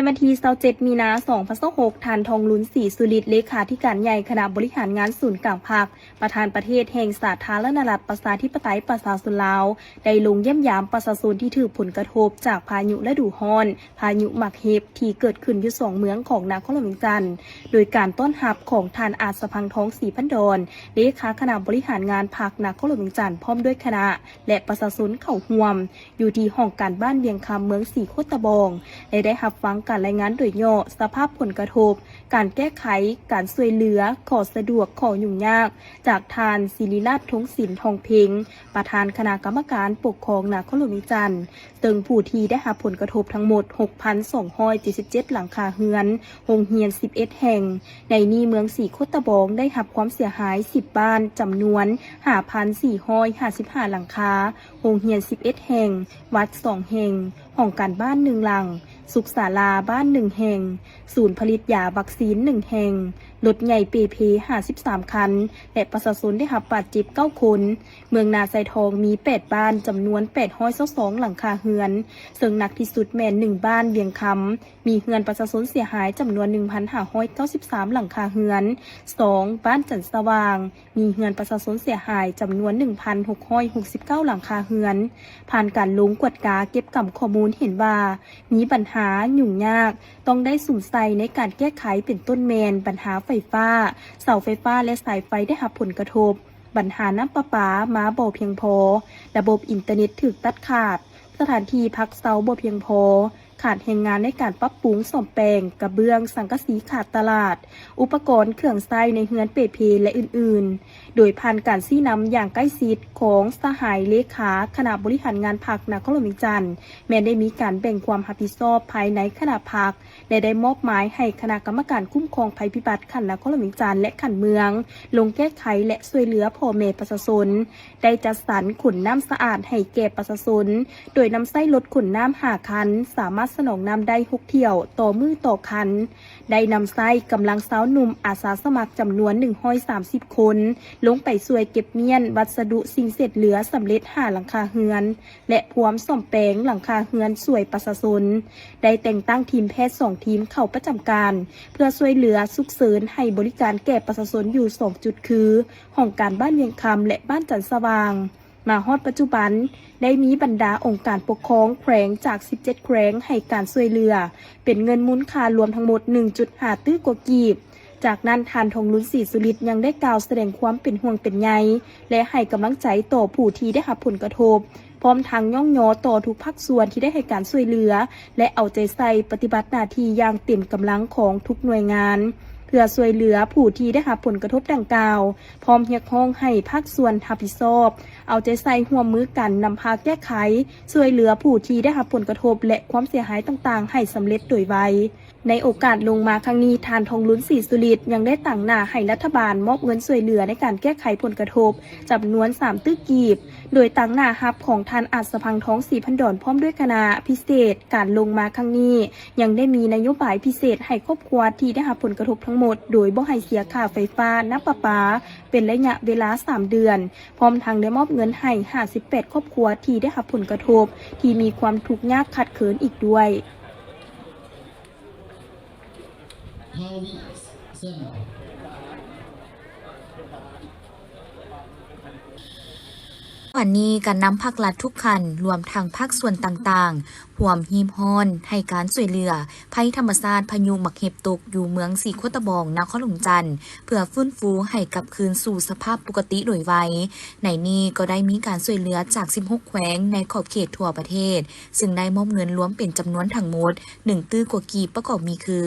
ວັນທີຊາວເຈັດ ມີນາ ສອງພັນຊາວຫົກ, ທ່ານ ທອງລຸນ ສີສຸລິດ ເລຂາທິການໃຫຍ່ຄະນະບໍລິຫານງານສູນກາງພັກ, ປະທານປະເທດແຫ່ງສາທາລະນະລັດປະຊາທິປະໄຕປະຊາຊົນລາວ ໄດ້ລົງຢ້ຽມຢາມປະຊາຊົນທີ່ຖືກຜົນກະທົບຈາກພາຍຸລະດູຮ້ອນ ພາຍຸໝາກເຫັບ ທີ່ເກີດຂຶ້ນຢູ່ສອງເມືອງຂອງນະຄອນຫຼວງວຽງຈັນ, ໂດຍການຕ້ອນຮັບຂອງທ່ານ ອາດສະພັງທອງ ສີພັນດອນ ເລຂາຄະນະບໍລິຫານງານພັກນະຄອນຫຼວງວຽງຈັນ ພ້ອມດ້ວຍຄະນະ ແລະ ປະຊາຊົນເຂົ້າຮ່ວມ ຢູ່ທີ່ຫ້ອງການບ້ານວຽງຄຳ ເມືອງສີໂຄດຕະບອງ ແລະ ໄດ້ຮັບຟັງການລາຍງານໂດຍຫຍໍ້ສະພາບຜົນກະທົບ, ການແກ້ໄຂ, ການຊ່ວຍເຫຼືອ, ຂໍ້ສະດວກ, ຂໍ້ຫຍຸ້ງຍາກ ຈາກທ່ານ ສິລິລາດ ທົງສິນ ທອງເພັງ ປະທານຄະນະກຳມະການປົກຄອງນະຄອນຫຼວງວຽງຈັນ, ເຊິ່ງຜູ້ທີ່ໄດ້ຮັບຜົນກະທົບທັງໝົດ ຫົກພັນສອງຮ້ອຍເຈັດສິບເຈັດ ຫຼັງຄາເຮືອນ, ໂຮງຮຽນ ສິບເອັດ ແຫ່ງ. ໃນນີ້ເມືອງສີໂຄດຕະບອງໄດ້ຮັບຄວາມເສຍຫາຍ ສິບ ບ້ານ, ຈຳນວນ ຫ້າພັນສີ່ຮ້ອຍຫ້າສິບຫ້າ ຫຼັງຄາ, ໂຮງຮຽນ ສິບເອັດ ແຫ່ງ, ວັດ ສອງ ແຫ່ງ, ຫ້ອງການບ້ານ ໜຶ່ງ ຫຼັງ, ສຸກສາລາບ້ານ ໜຶ່ງ ແຫ່ງ, ສູນຜະລິດຢາວັກຊີນ ໜຶ່ງ ແຫ່ງ, ລົດໃຫຍ່ເປ່ເພ ຫ້າສິບສາມ ຄັນ ແລະ ປະຊາຊົນໄດ້ຮັບບາດເຈັບ ເກົ້າ ຄົນ. ເມືອງນາຊາຍທອງມີ ແປດ ບ້ານ, ຈຳນວນ ແປດຮ້ອຍຊາວສອງ ຫຼັງຄາເຮືອນ, ເຊິ່ງໜັກທີ່ສຸດແມ່ນ ໜຶ່ງ ບ້ານວຽງຄຳ ມີເຮືອນປະຊາຊົນເສຍຫາຍຈຳນວນ ໜຶ່ງພັນຫ້າຮ້ອຍເກົ້າສິບສາມ ຫຼັງຄາເຮືອນ, ສອງ ບ້ານຈັນສະຫວ່າງ ມີເຮືອນປະຊາຊົນເສຍຫາຍຈຳນວນ ໜຶ່ງພັນຫົກຮ້ອຍຫົກສິບເກົ້າ ຫຼັງຄາເຮືອນ. ຜ່ານການລົງກວດກາເກັບກຳຂໍ້ມູນເຫັນວ່າ ມີບັນຫາຫຍຸ້ງຍາກ ຕ້ອງໄດ້ສຸມໃສ່ໃນການແກ້ໄຂ ເປັນຕົ້ນແມ່ນບັນຫາໄຟຟ້າ, ເສົາໄຟຟ້າ ແລະ ສາຍໄຟໄດ້ຮັບຜົນກະທົບ, ບັນຫານ້ຳປະປາມາບໍ່ພຽງພໍ, ລະບົບອິນເຕີເນັດຖືກຕັດຂາດ, ສະຖານທີ່ພັກເຊົາບໍ່ພຽງພໍ, ຂາດແຮງງານໃນການປັບປຸງສ້ອມແປງ, ກະເບື້ອງ, ສັງກະສີຂາດຕະຫຼາດ, ອຸປະກອນເຄື່ອງໃຊ້ໃນເຮືອນເປ່ເພ ແລະ ອື່ນໆ. ໂດຍຜ່ານການຊີ້ນຳຢ່າງໃກ້ຊິດຂອງສະຫາຍເລຂາຄະນະບໍລິຫານງານພັກນະຄອນຫຼວງວຽງຈັນ, ແມ່ນໄດ້ມີການແບ່ງຄວາມຮັບຜິດຊອບພາຍໃນຄະນະພັກ ແລະ ໄດ້ມອບໝາຍໃຫ້ຄະນະກຳມະການຄຸ້ມຄອງໄພພິບັດຂັ້ນນະຄອນຫຼວງວຽງຈັນ ແລະ ຂັ້ນເມືອງ ລົງແກ້ໄຂ ແລະ ຊ່ວຍເຫຼືອພໍ່ແມ່ປະຊາຊົນ. ໄດ້ຈັດສັນຂົນນ້ຳສະອາດໃຫ້ແກ່ປະຊາຊົນ, ໂດຍນຳໃຊ້ລົດຂົນນ້ຳ ຫ້າ ຄັນ, ສາມາດສະໜອງນ້ຳໄດ້ ຫົກ ຖ້ຽວຕໍ່ມື້ຕໍ່ຄັນ. ໄດ້ນຳໃຊ້ກຳລັງຊາວໜຸ່ມອາສາສະໝັກຈຳນວນ ໜຶ່ງຮ້ອຍສາມສິບ ຄົນ ລົງໄປຊ່ວຍເກັບມ້ຽນວັດສະດຸສິ່ງເສດເຫຼືອສຳເລັດ ຫ້າ ຫຼັງຄາເຮືອນ ແລະ ພວມສ້ອມແປງຫຼັງຄາເຮືອນຊ່ວຍປະຊາຊົນ. ໄດ້ແຕ່ງຕັ້ງທີມແພດ ສອງ ທີມເຂົ້າປະຈຳການ ເພື່ອຊ່ວຍເຫຼືອສຸກເສີນໃຫ້ບໍລິການແກ່ປະຊາຊົນຢູ່ ສອງ ຈຸດ ຄື ຫ້ອງການບ້ານວຽງຄຳ ແລະ ບ້ານຈັນສະຫວ່າງ. ມາຮອດປັດຈຸບັນ ໄດ້ມີບັນດາອົງການປົກຄອງແຂວງຈາກ ສິບເຈັດ ແຂວງ ໃຫ້ການຊ່ວຍເຫຼືອ ເປັນເງິນມູນຄ່າລວມທັງໝົດ ໜຶ່ງຈຸດຫ້າ ຕື້ກວ່າກີບ. ຈາກນັ້ນ ທ່ານ ທອງລຸນ ສີສຸລິດ ຍັງໄດ້ກ່າວສະແດງຄວາມເປັນຫ່ວງເປັນໃຍ ແລະ ໃຫ້ກຳລັງໃຈຕໍ່ຜູ້ທີ່ໄດ້ຮັບຜົນກະທົບ, ພ້ອມທັງຍ້ອງຍໍຕໍ່ທຸກພາກສ່ວນທີ່ໄດ້ໃຫ້ການຊ່ວຍເຫຼືອ ແລະ ເອົາໃຈໃສ່ປະຕິບັດໜ້າທີ່ຢ່າງເຕັມກຳລັງຂອງທຸກໜ່ວຍງານ ເພື່ອຊ່ວຍເຫຼືອຜູ້ທີ່ໄດ້ຮັບຜົນກະທົບດັ່ງກ່າວ, ພ້ອມຮຽກຮ້ອງໃຫ້ພາກສ່ວນຮັບຜິດຊອບ ເອົາໃຈໃສ່ຮ່ວມມືກັນນຳພາແກ້ໄຂ ຊ່ວຍເຫຼືອຜູ້ທີ່ໄດ້ຮັບຜົນກະທົບ ແລະ ຄວາມເສຍຫາຍຕ່າງໆ ໃຫ້ສຳເລັດໂດຍໄວ. ໃນໂອກາດລົງມາຄັ້ງນີ້, ທ່ານ ທອງລຸນ ສີສຸລິດ ຍັງໄດ້ຕາງໜ້າໃຫ້ລັດຖະບານມອບເງິນຊ່ວຍເຫຼືອໃນການແກ້ໄຂຜົນກະທົບ ຈຳນວນ ສາມ ຕື້ກີບ, ໂດຍຕາງໜ້າຮັບຂອງທ່ານ ອາດສະພັງທອງ ສີພັນດອນ ພ້ອມດ້ວຍຄະນະ. ພິເສດການລົງມາຄັ້ງນີ້ ຍັງໄດ້ມີນະໂຍບາຍພິເສດໃຫ້ຄອບຄົວທີ່ໄດ້ຮັບຜົນກະທົບທັງໝົດ ໂດຍບໍ່ໃຫ້ເສຍຄ່າໄຟຟ້າ, ນ້ຳປະປາ ເປັນໄລຍະເວລາ ສາມ ເດືອນ, ພ້ອມທັງໄດ້ມອບເງິນໃຫ້ ຫ້າສິບແປດ ຄອບຄົວທີ່ໄດ້ຮັບຜົນກະທົບ ທີ່ມີຄວາມທຸກຍາກຂາດເຂີນອີກດ້ວຍ. ວັນນີ້ການນຳພັກລັດທຸກຂັ້ນ ລວມທັງພາກສ່ວນຕ່າງໆ ຮ່ວມຮີບຮ້ອນໃຫ້ການຊ່ວຍເຫຼືອໄພທຳມະຊາດພາຍຸໝາກເຫັບຕົກຢູ່ເມືອງສີໂຄດຕະບອງ ນະຄອນຫຼວງຈັນ ເພື່ອຟື້ນຟູໃຫ້ກັບຄືນສູ່ສະພາບປົກກະຕິໂດຍໄວ. ໃນນີ້ກໍໄດ້ມີການຊ່ວຍເຫຼືອຈາກ ສິບຫົກ ແຂວງໃນຂອບເຂດທົ່ວປະເທດ, ຊຶ່ງໄດ້ມອບເງິນລວມເປັນຈຳນວນທັງໝົດ ໜຶ່ງ ຕື້ກວ່າກີບ ປະກອບມີຄື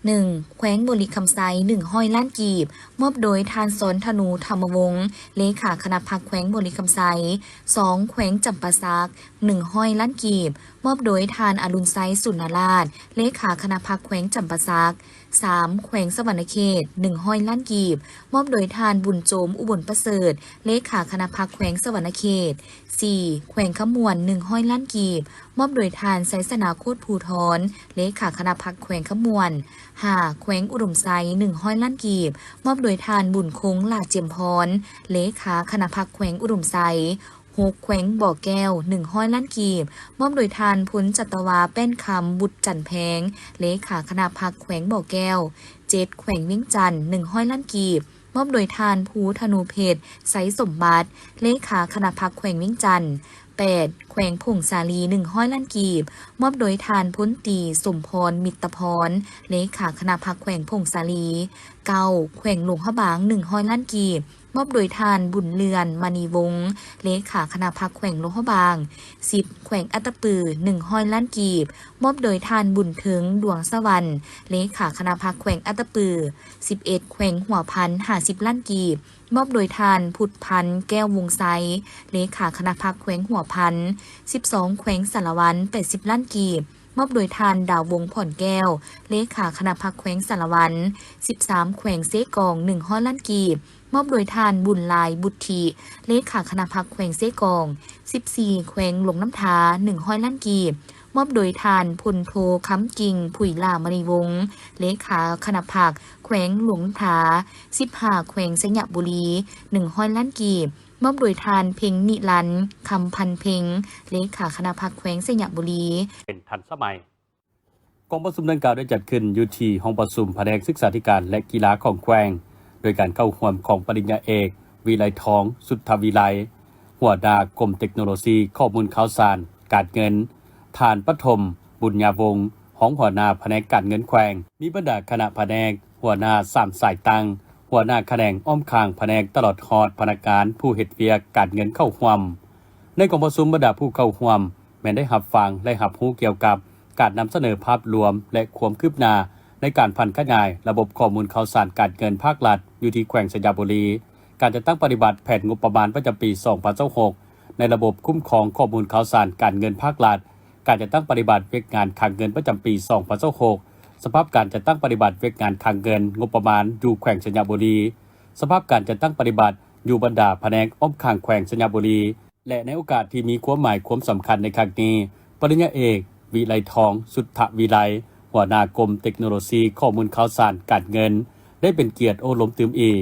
ໜຶ່ງ ແຂວງບໍລິຄຳໄຊ ໜຶ່ງຮ້ອຍ ລ້ານກີບ, ມອບໂດຍທ່ານ ສອນທະນູ ທຳມະວົງ ເລຂາຄະນະພັກແຂວງບໍລິຄຳໄຊ. ສອງ ແຂວງຈຳປາສັກ ໜຶ່ງຮ້ອຍ ລ້ານກີບ, ມອບໂດຍທ່ານ ອະລຸນໄຊ ສຸນນະລາດ ເລຂາຄະນະພັກແຂວງຈຳປາສັກ. ສາມ ແຂວງສະຫວັນນະເຂດ ໜຶ່ງຮ້ອຍ ລ້ານກີບ, ມອບໂດຍທ່ານ ບຸນໂຈມ ອຸບົນປະເສີດ ເລຂາຄະນະພັກແຂວງສະຫວັນນະເຂດ. ສີ່ ແຂວງຄຳມ່ວນ ໜຶ່ງຮ້ອຍ ລ້ານກີບ, ມອບໂດຍທ່ານ ໄຊຊະນາ ໂຄດພູທອນ ເລຂາຄະນະພັກແຂວງຄຳມ່ວນ. ຫ້າ ແຂວງອຸດົມໄຊ ໜຶ່ງຮ້ອຍ ລ້ານກີບ, ມອບໂດຍທ່ານ ບຸນຄົງ ຫຼ້າຈຽມພອນ ເລຂາຄະນະພັກແຂວງອຸດົມໄຊ. ຫົກ ແຂວງບໍ່ແກ້ວ ໜຶ່ງຮ້ອຍລ້ານກີບ ມອບໂດຍທ່ານ ພົນຈັດຕະວາ ແປ້ນຄຳ ບຸດຈັນແພງ ເລຂາຄະນະພັກແຂວງບໍ່ແກ້ວ. ເຈັດ ແຂວງວຽງຈັນ ໜຶ່ງຮ້ອຍລ້ານກີບ ມອບໂດຍທ່ານ ພູທະນູເພັດ ໄຊສົມບັດ ເລຂາຄະນະພັກແຂວງວຽງຈັນ. ແປດ ແຂວງຜົ້ງສາລີ ໜຶ່ງຮ້ອຍລ້ານກີບ ມອບໂດຍທ່ານ ພົນຕີ ສົມພອນ ມິດຕະພອນ ເລຂາຄະນະພັກແຂວງຜົ້ງສາລີ. ເກົ້າ ແຂວງຫຼວງພະບາງ ໜຶ່ງຮ້ອຍລ້ານກີບ ມອບໂດຍທ່ານ ບຸນເລື່ອນ ມະນີວົງ ເລຂາຄະນະພັກແຂວງຫຼວງພະບາງ. ສິບ ແຂວງອັດຕະປື ໜຶ່ງຮ້ອຍລ້ານກີບ ມອບໂດຍທ່ານ ບຸນເທິງ ດວງສະຫວັນ ເລຂາຄະນະພັກແຂວງອັດຕະປື. ສິບເອັດ ແຂວງຫົວພັນ ຫ້າສິບລ້ານກີບ ມອບໂດຍທ່ານ ພຸດພັນ ແກ້ວວົງໄຊ ເລຂາຄະນະພັກແຂວງຫົວພັນ. ສິບສອງ ແຂວງສາລະວັນ ແປດສິບລ້ານກີບ ມອບໂດຍທ່ານ ດາວວົງ ພອນແກ້ວ ເລຂາຄະນະພັກແຂວງສາລະວັນ. ສິບສາມ ແຂວງເຊກອງ ໜຶ່ງຮ້ອຍລ້ານກີບ ມອບໂດຍທ່ານ ບຸນຫຼາຍ ບຸດທິ ເລຂາຄະນະພັກແຂວງເຊກອງ. ສິບສີ່ ແຂວງຫຼວງນ້ຳທາ ໜຶ່ງຮ້ອຍລ້ານກີບ ມອບໂດຍທ່ານ ພົນໂທ ຄຳກິ່ງ ຜຸຍຫຼ້າມະນີວົງ ເລຂາຄະນະພັກແຂວງຫຼວງນ້ຳທາ. ສິບຫ້າ ແຂວງໄຊຍະບູລີ ໜຶ່ງຮ້ອຍລ້ານກີບ ມອບໂດຍທ່ານ ເພັງນິລັນ ຄຳພັນເພັງ ເລຂາຄະນະພັກແຂວງໄຊຍະບູລີ. ເປັນທັນສະໄໝ. ກອງປະຊຸມດັ່ງກ່າວໄດ້ຈັດຂຶ້ນຢູ່ທີ່ຫ້ອງປະຊຸມພະແນກສຶກສາທິການ ແລະ ກິລາຂອງແຂວງ ໂດຍການເຂົ້າຮ່ວມຂອງປະລິນຍາເອກ ວິໄລທອງ ສຸດທະວິໄລ ຫົວໜ້າກົມເຕັກໂນໂລຊີຂໍ້ມູນຂ່າວສານການເງິນ, ທ່ານ ປະຖົມ ບຸນຍາວົງ ຮອງຫົວໜ້າພະແນກການເງິນແຂວງ, ມີບັນດາຄະນະພະແນກ, ຫົວໜ້າສາມສາຍຕັ້ງ, ຫົວໜ້າຂະແໜງອ້ອມຂ້າງພະແນກ ຕະຫຼອດຮອດພະນັກງານຜູ້ເຮັດວຽກການເງິນເຂົ້າຮ່ວມ. ໃນກອງປະຊຸມ, ບັນດາຜູ້ເຂົ້າຮ່ວມແມ່ນໄດ້ຮັບຟັງ ແລະ ຮັບຮູ້ກ່ຽວກັບການນຳສະເໜີພາບລວມ ແລະ ຄວາມຄືບໜ້າໃນການຜັນຂະຫຍາຍລະບົບຂໍ້ມູນຂ່າວສານການເງິນພາກລັດຢູ່ທີ່ແຂວງໄຊຍະບູລີ, ການຈັດຕັ້ງປະຕິບັດແຜນງົບປະມານປະຈຳປີສອງພັນຊາວຫົກ ໃນລະບົບຄຸ້ມຄອງຂໍ້ມູນຂ່າວສານການເງິນພາກລັດ, ການຈັດຕັ້ງປະຕິບັດວຽກງານຄັງເງິນປະຈຳປີສອງພັນຊາວຫົກ, ສະພາບການຈັດຕັ້ງປະຕິບັດວຽກງານຄັງເງິນງົບປະມານຢູ່ແຂວງໄຊຍະບູລີ, ສະພາບການຈັດຕັ້ງປະຕິບັດຢູ່ບັນດາພະແນກອ້ອມຂ້າງແຂວງໄຊຍະບູລີ ແລະ ໃນໂອກາດທີ່ມີຄວາມໝາຍຄວາມສຳຄັນໃນຄັ້ງນີ້, ປະລິນຍາເອກ ວິໄລທອງ ສຸດທະວິໄລ ຫົວໜ້າກົມເຕັກໂນໂລຊີຂໍ້ມູນຂ່າວສານການເງິນ ໄດ້ເປັນກຽດໂອ້ລົມຕື່ມອີກ.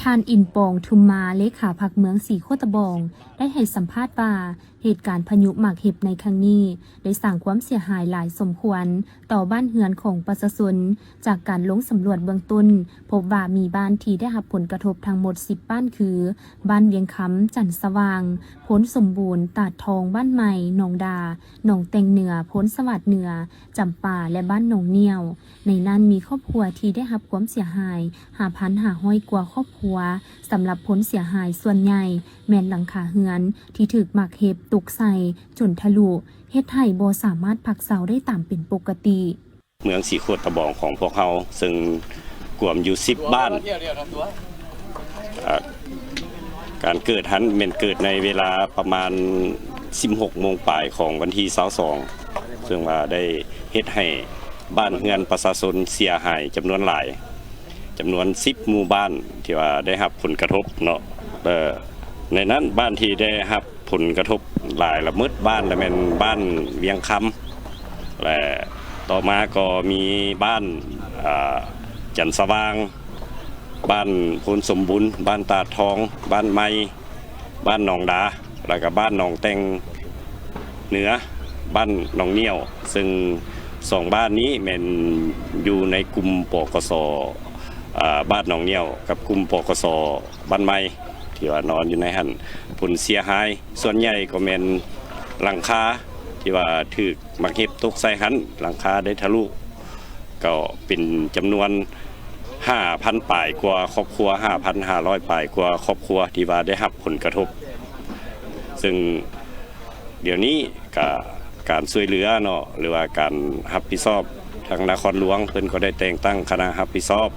ທ່ານ ອິນປອງ ທຸມມາ ເລຂາພັກເມືອງສີໂຄດຕະບອງ ໄດ້ໃຫ້ສຳພາດວ່າ ເຫດການພາຍຸໝາກເຫັບໃນຄັ້ງນີ້ ໄດ້ສ້າງຄວາມເສຍຫາຍຫຼາຍສົມຄວນຕໍ່ບ້ານເຮືອນຂອງປະຊາຊົນ. ຈາກການລົງສຳຫຼວດເບື້ອງຕົ້ນ, ພົບວ່າມີບ້ານທີ່ໄດ້ຮັບຜົນກະທົບທັງໝົດສິບບ້ານ ຄື ບ້ານວຽງຄຳ, ຈັນສະຫວ່າງ, ໂພນສົມບູນ, ຕາດທອງ, ບ້ານໃໝ່, ໜອງດາ, ໜອງແຕ່ງເໜືອ, ໂພນສະຫວັດເໜືອ, ຈຳປາ ແລະ ບ້ານໜອງໜ້ຽວ. ໃນນັ້ນມີຄອບຄົວທີ່ໄດ້ຮັບຄວາມເສຍຫາຍ ຫ້າພັນຫ້າຮ້ອຍກວ່າຄອບຄົວ. ສຳລັບຜົນເສຍຫາຍສ່ວນໃຫຍ່ແມ່ນຫຼັງຄາເຮືອນທີ່ຖືກໝາກເຫັບຕົກໃສ່ຈົນທະລຸ, ເຮັດໃຫ້ບໍ່ສາມາດພັກເຊົາໄດ້ຕາມເປັນປົກກະຕິ. ເມືອງສີໂຄດຕະບອງຂອງພວກເຮົາ ເຊິ່ງກວມຢູ່ສິບບ້ານ. ເອີ ການເກີດຫັ້ນແມ່ນເກີດໃນເວລາປະມານສິບຫົກໂມງປາຍຂອງວັນທີຊາວສອງ ເຊິ່ງວ່າໄດ້ເຮັດໃຫ້ບ້ານເຮືອນປະຊາຊົນເສຍຫາຍຈຳນວນຫຼາຍ, ຈຳນວນສິບໝູ່ບ້ານທີ່ວ່າໄດ້ຮັບຜົນກະທົບເນາະ. ເອີ ໃນນັ້ນບ້ານທີ່ໄດ້ຮັບ ຜົນກະທົບຫຼາຍລະເມີດບ້ານລະແມ່ນບ້ານວຽງຄຳ ແລະ ຕໍ່ມາກໍມີບ້ານ ເອີ ຈັນສະຫວ່າງ, ບ້ານໂພນສົມບູນ, ບ້ານຕາດທອງ, ບ້ານໃໝ່, ບ້ານໜອງດາ ແລ້ວກະບ້ານໜອງແຕ່ງເໜືອ, ບ້ານໜອງໜ້ຽວ. ເຊິ່ງສອງບ້ານນີ້ແມ່ນຢູ່ໃນກຸ່ມ ປກສ ອາ ບ້ານໜອງໜ້ຽວ ກັບກຸ່ມ ປກສ ບ້ານໃໝ່ ທີ່ວ່ານອນຢູ່ໃນຫັ້ນ. ຜົນເສຍຫາຍສ່ວນໃຫຍ່ກໍແມ່ນຫຼັງຄາທີ່ວ່າຖືກໝາກເຫັບຕົກໃສ່ຫັ້ນ, ຫຼັງຄາໄດ້ທະລຸ, ກໍເປັນຈຳນວນຫ້າພັນປາຍກວ່າຄອບຄົວ, ຫ້າພັນຫ້າຮ້ອຍປາຍກວ່າຄອບຄົວທີ່ວ່າໄດ້ຮັບຜົນກະທົບ. ເຊິ່ງ ດຽວນີ້ກະການຊ່ວຍເຫຼືອເນາະ ຫຼືວ່າການຮັບຜິດຊອບ ທາງນະຄອນຫຼວງເພິ່ນກໍໄດ້ແຕ່ງຕັ້ງຄະນະຮັບຜິດຊອບ,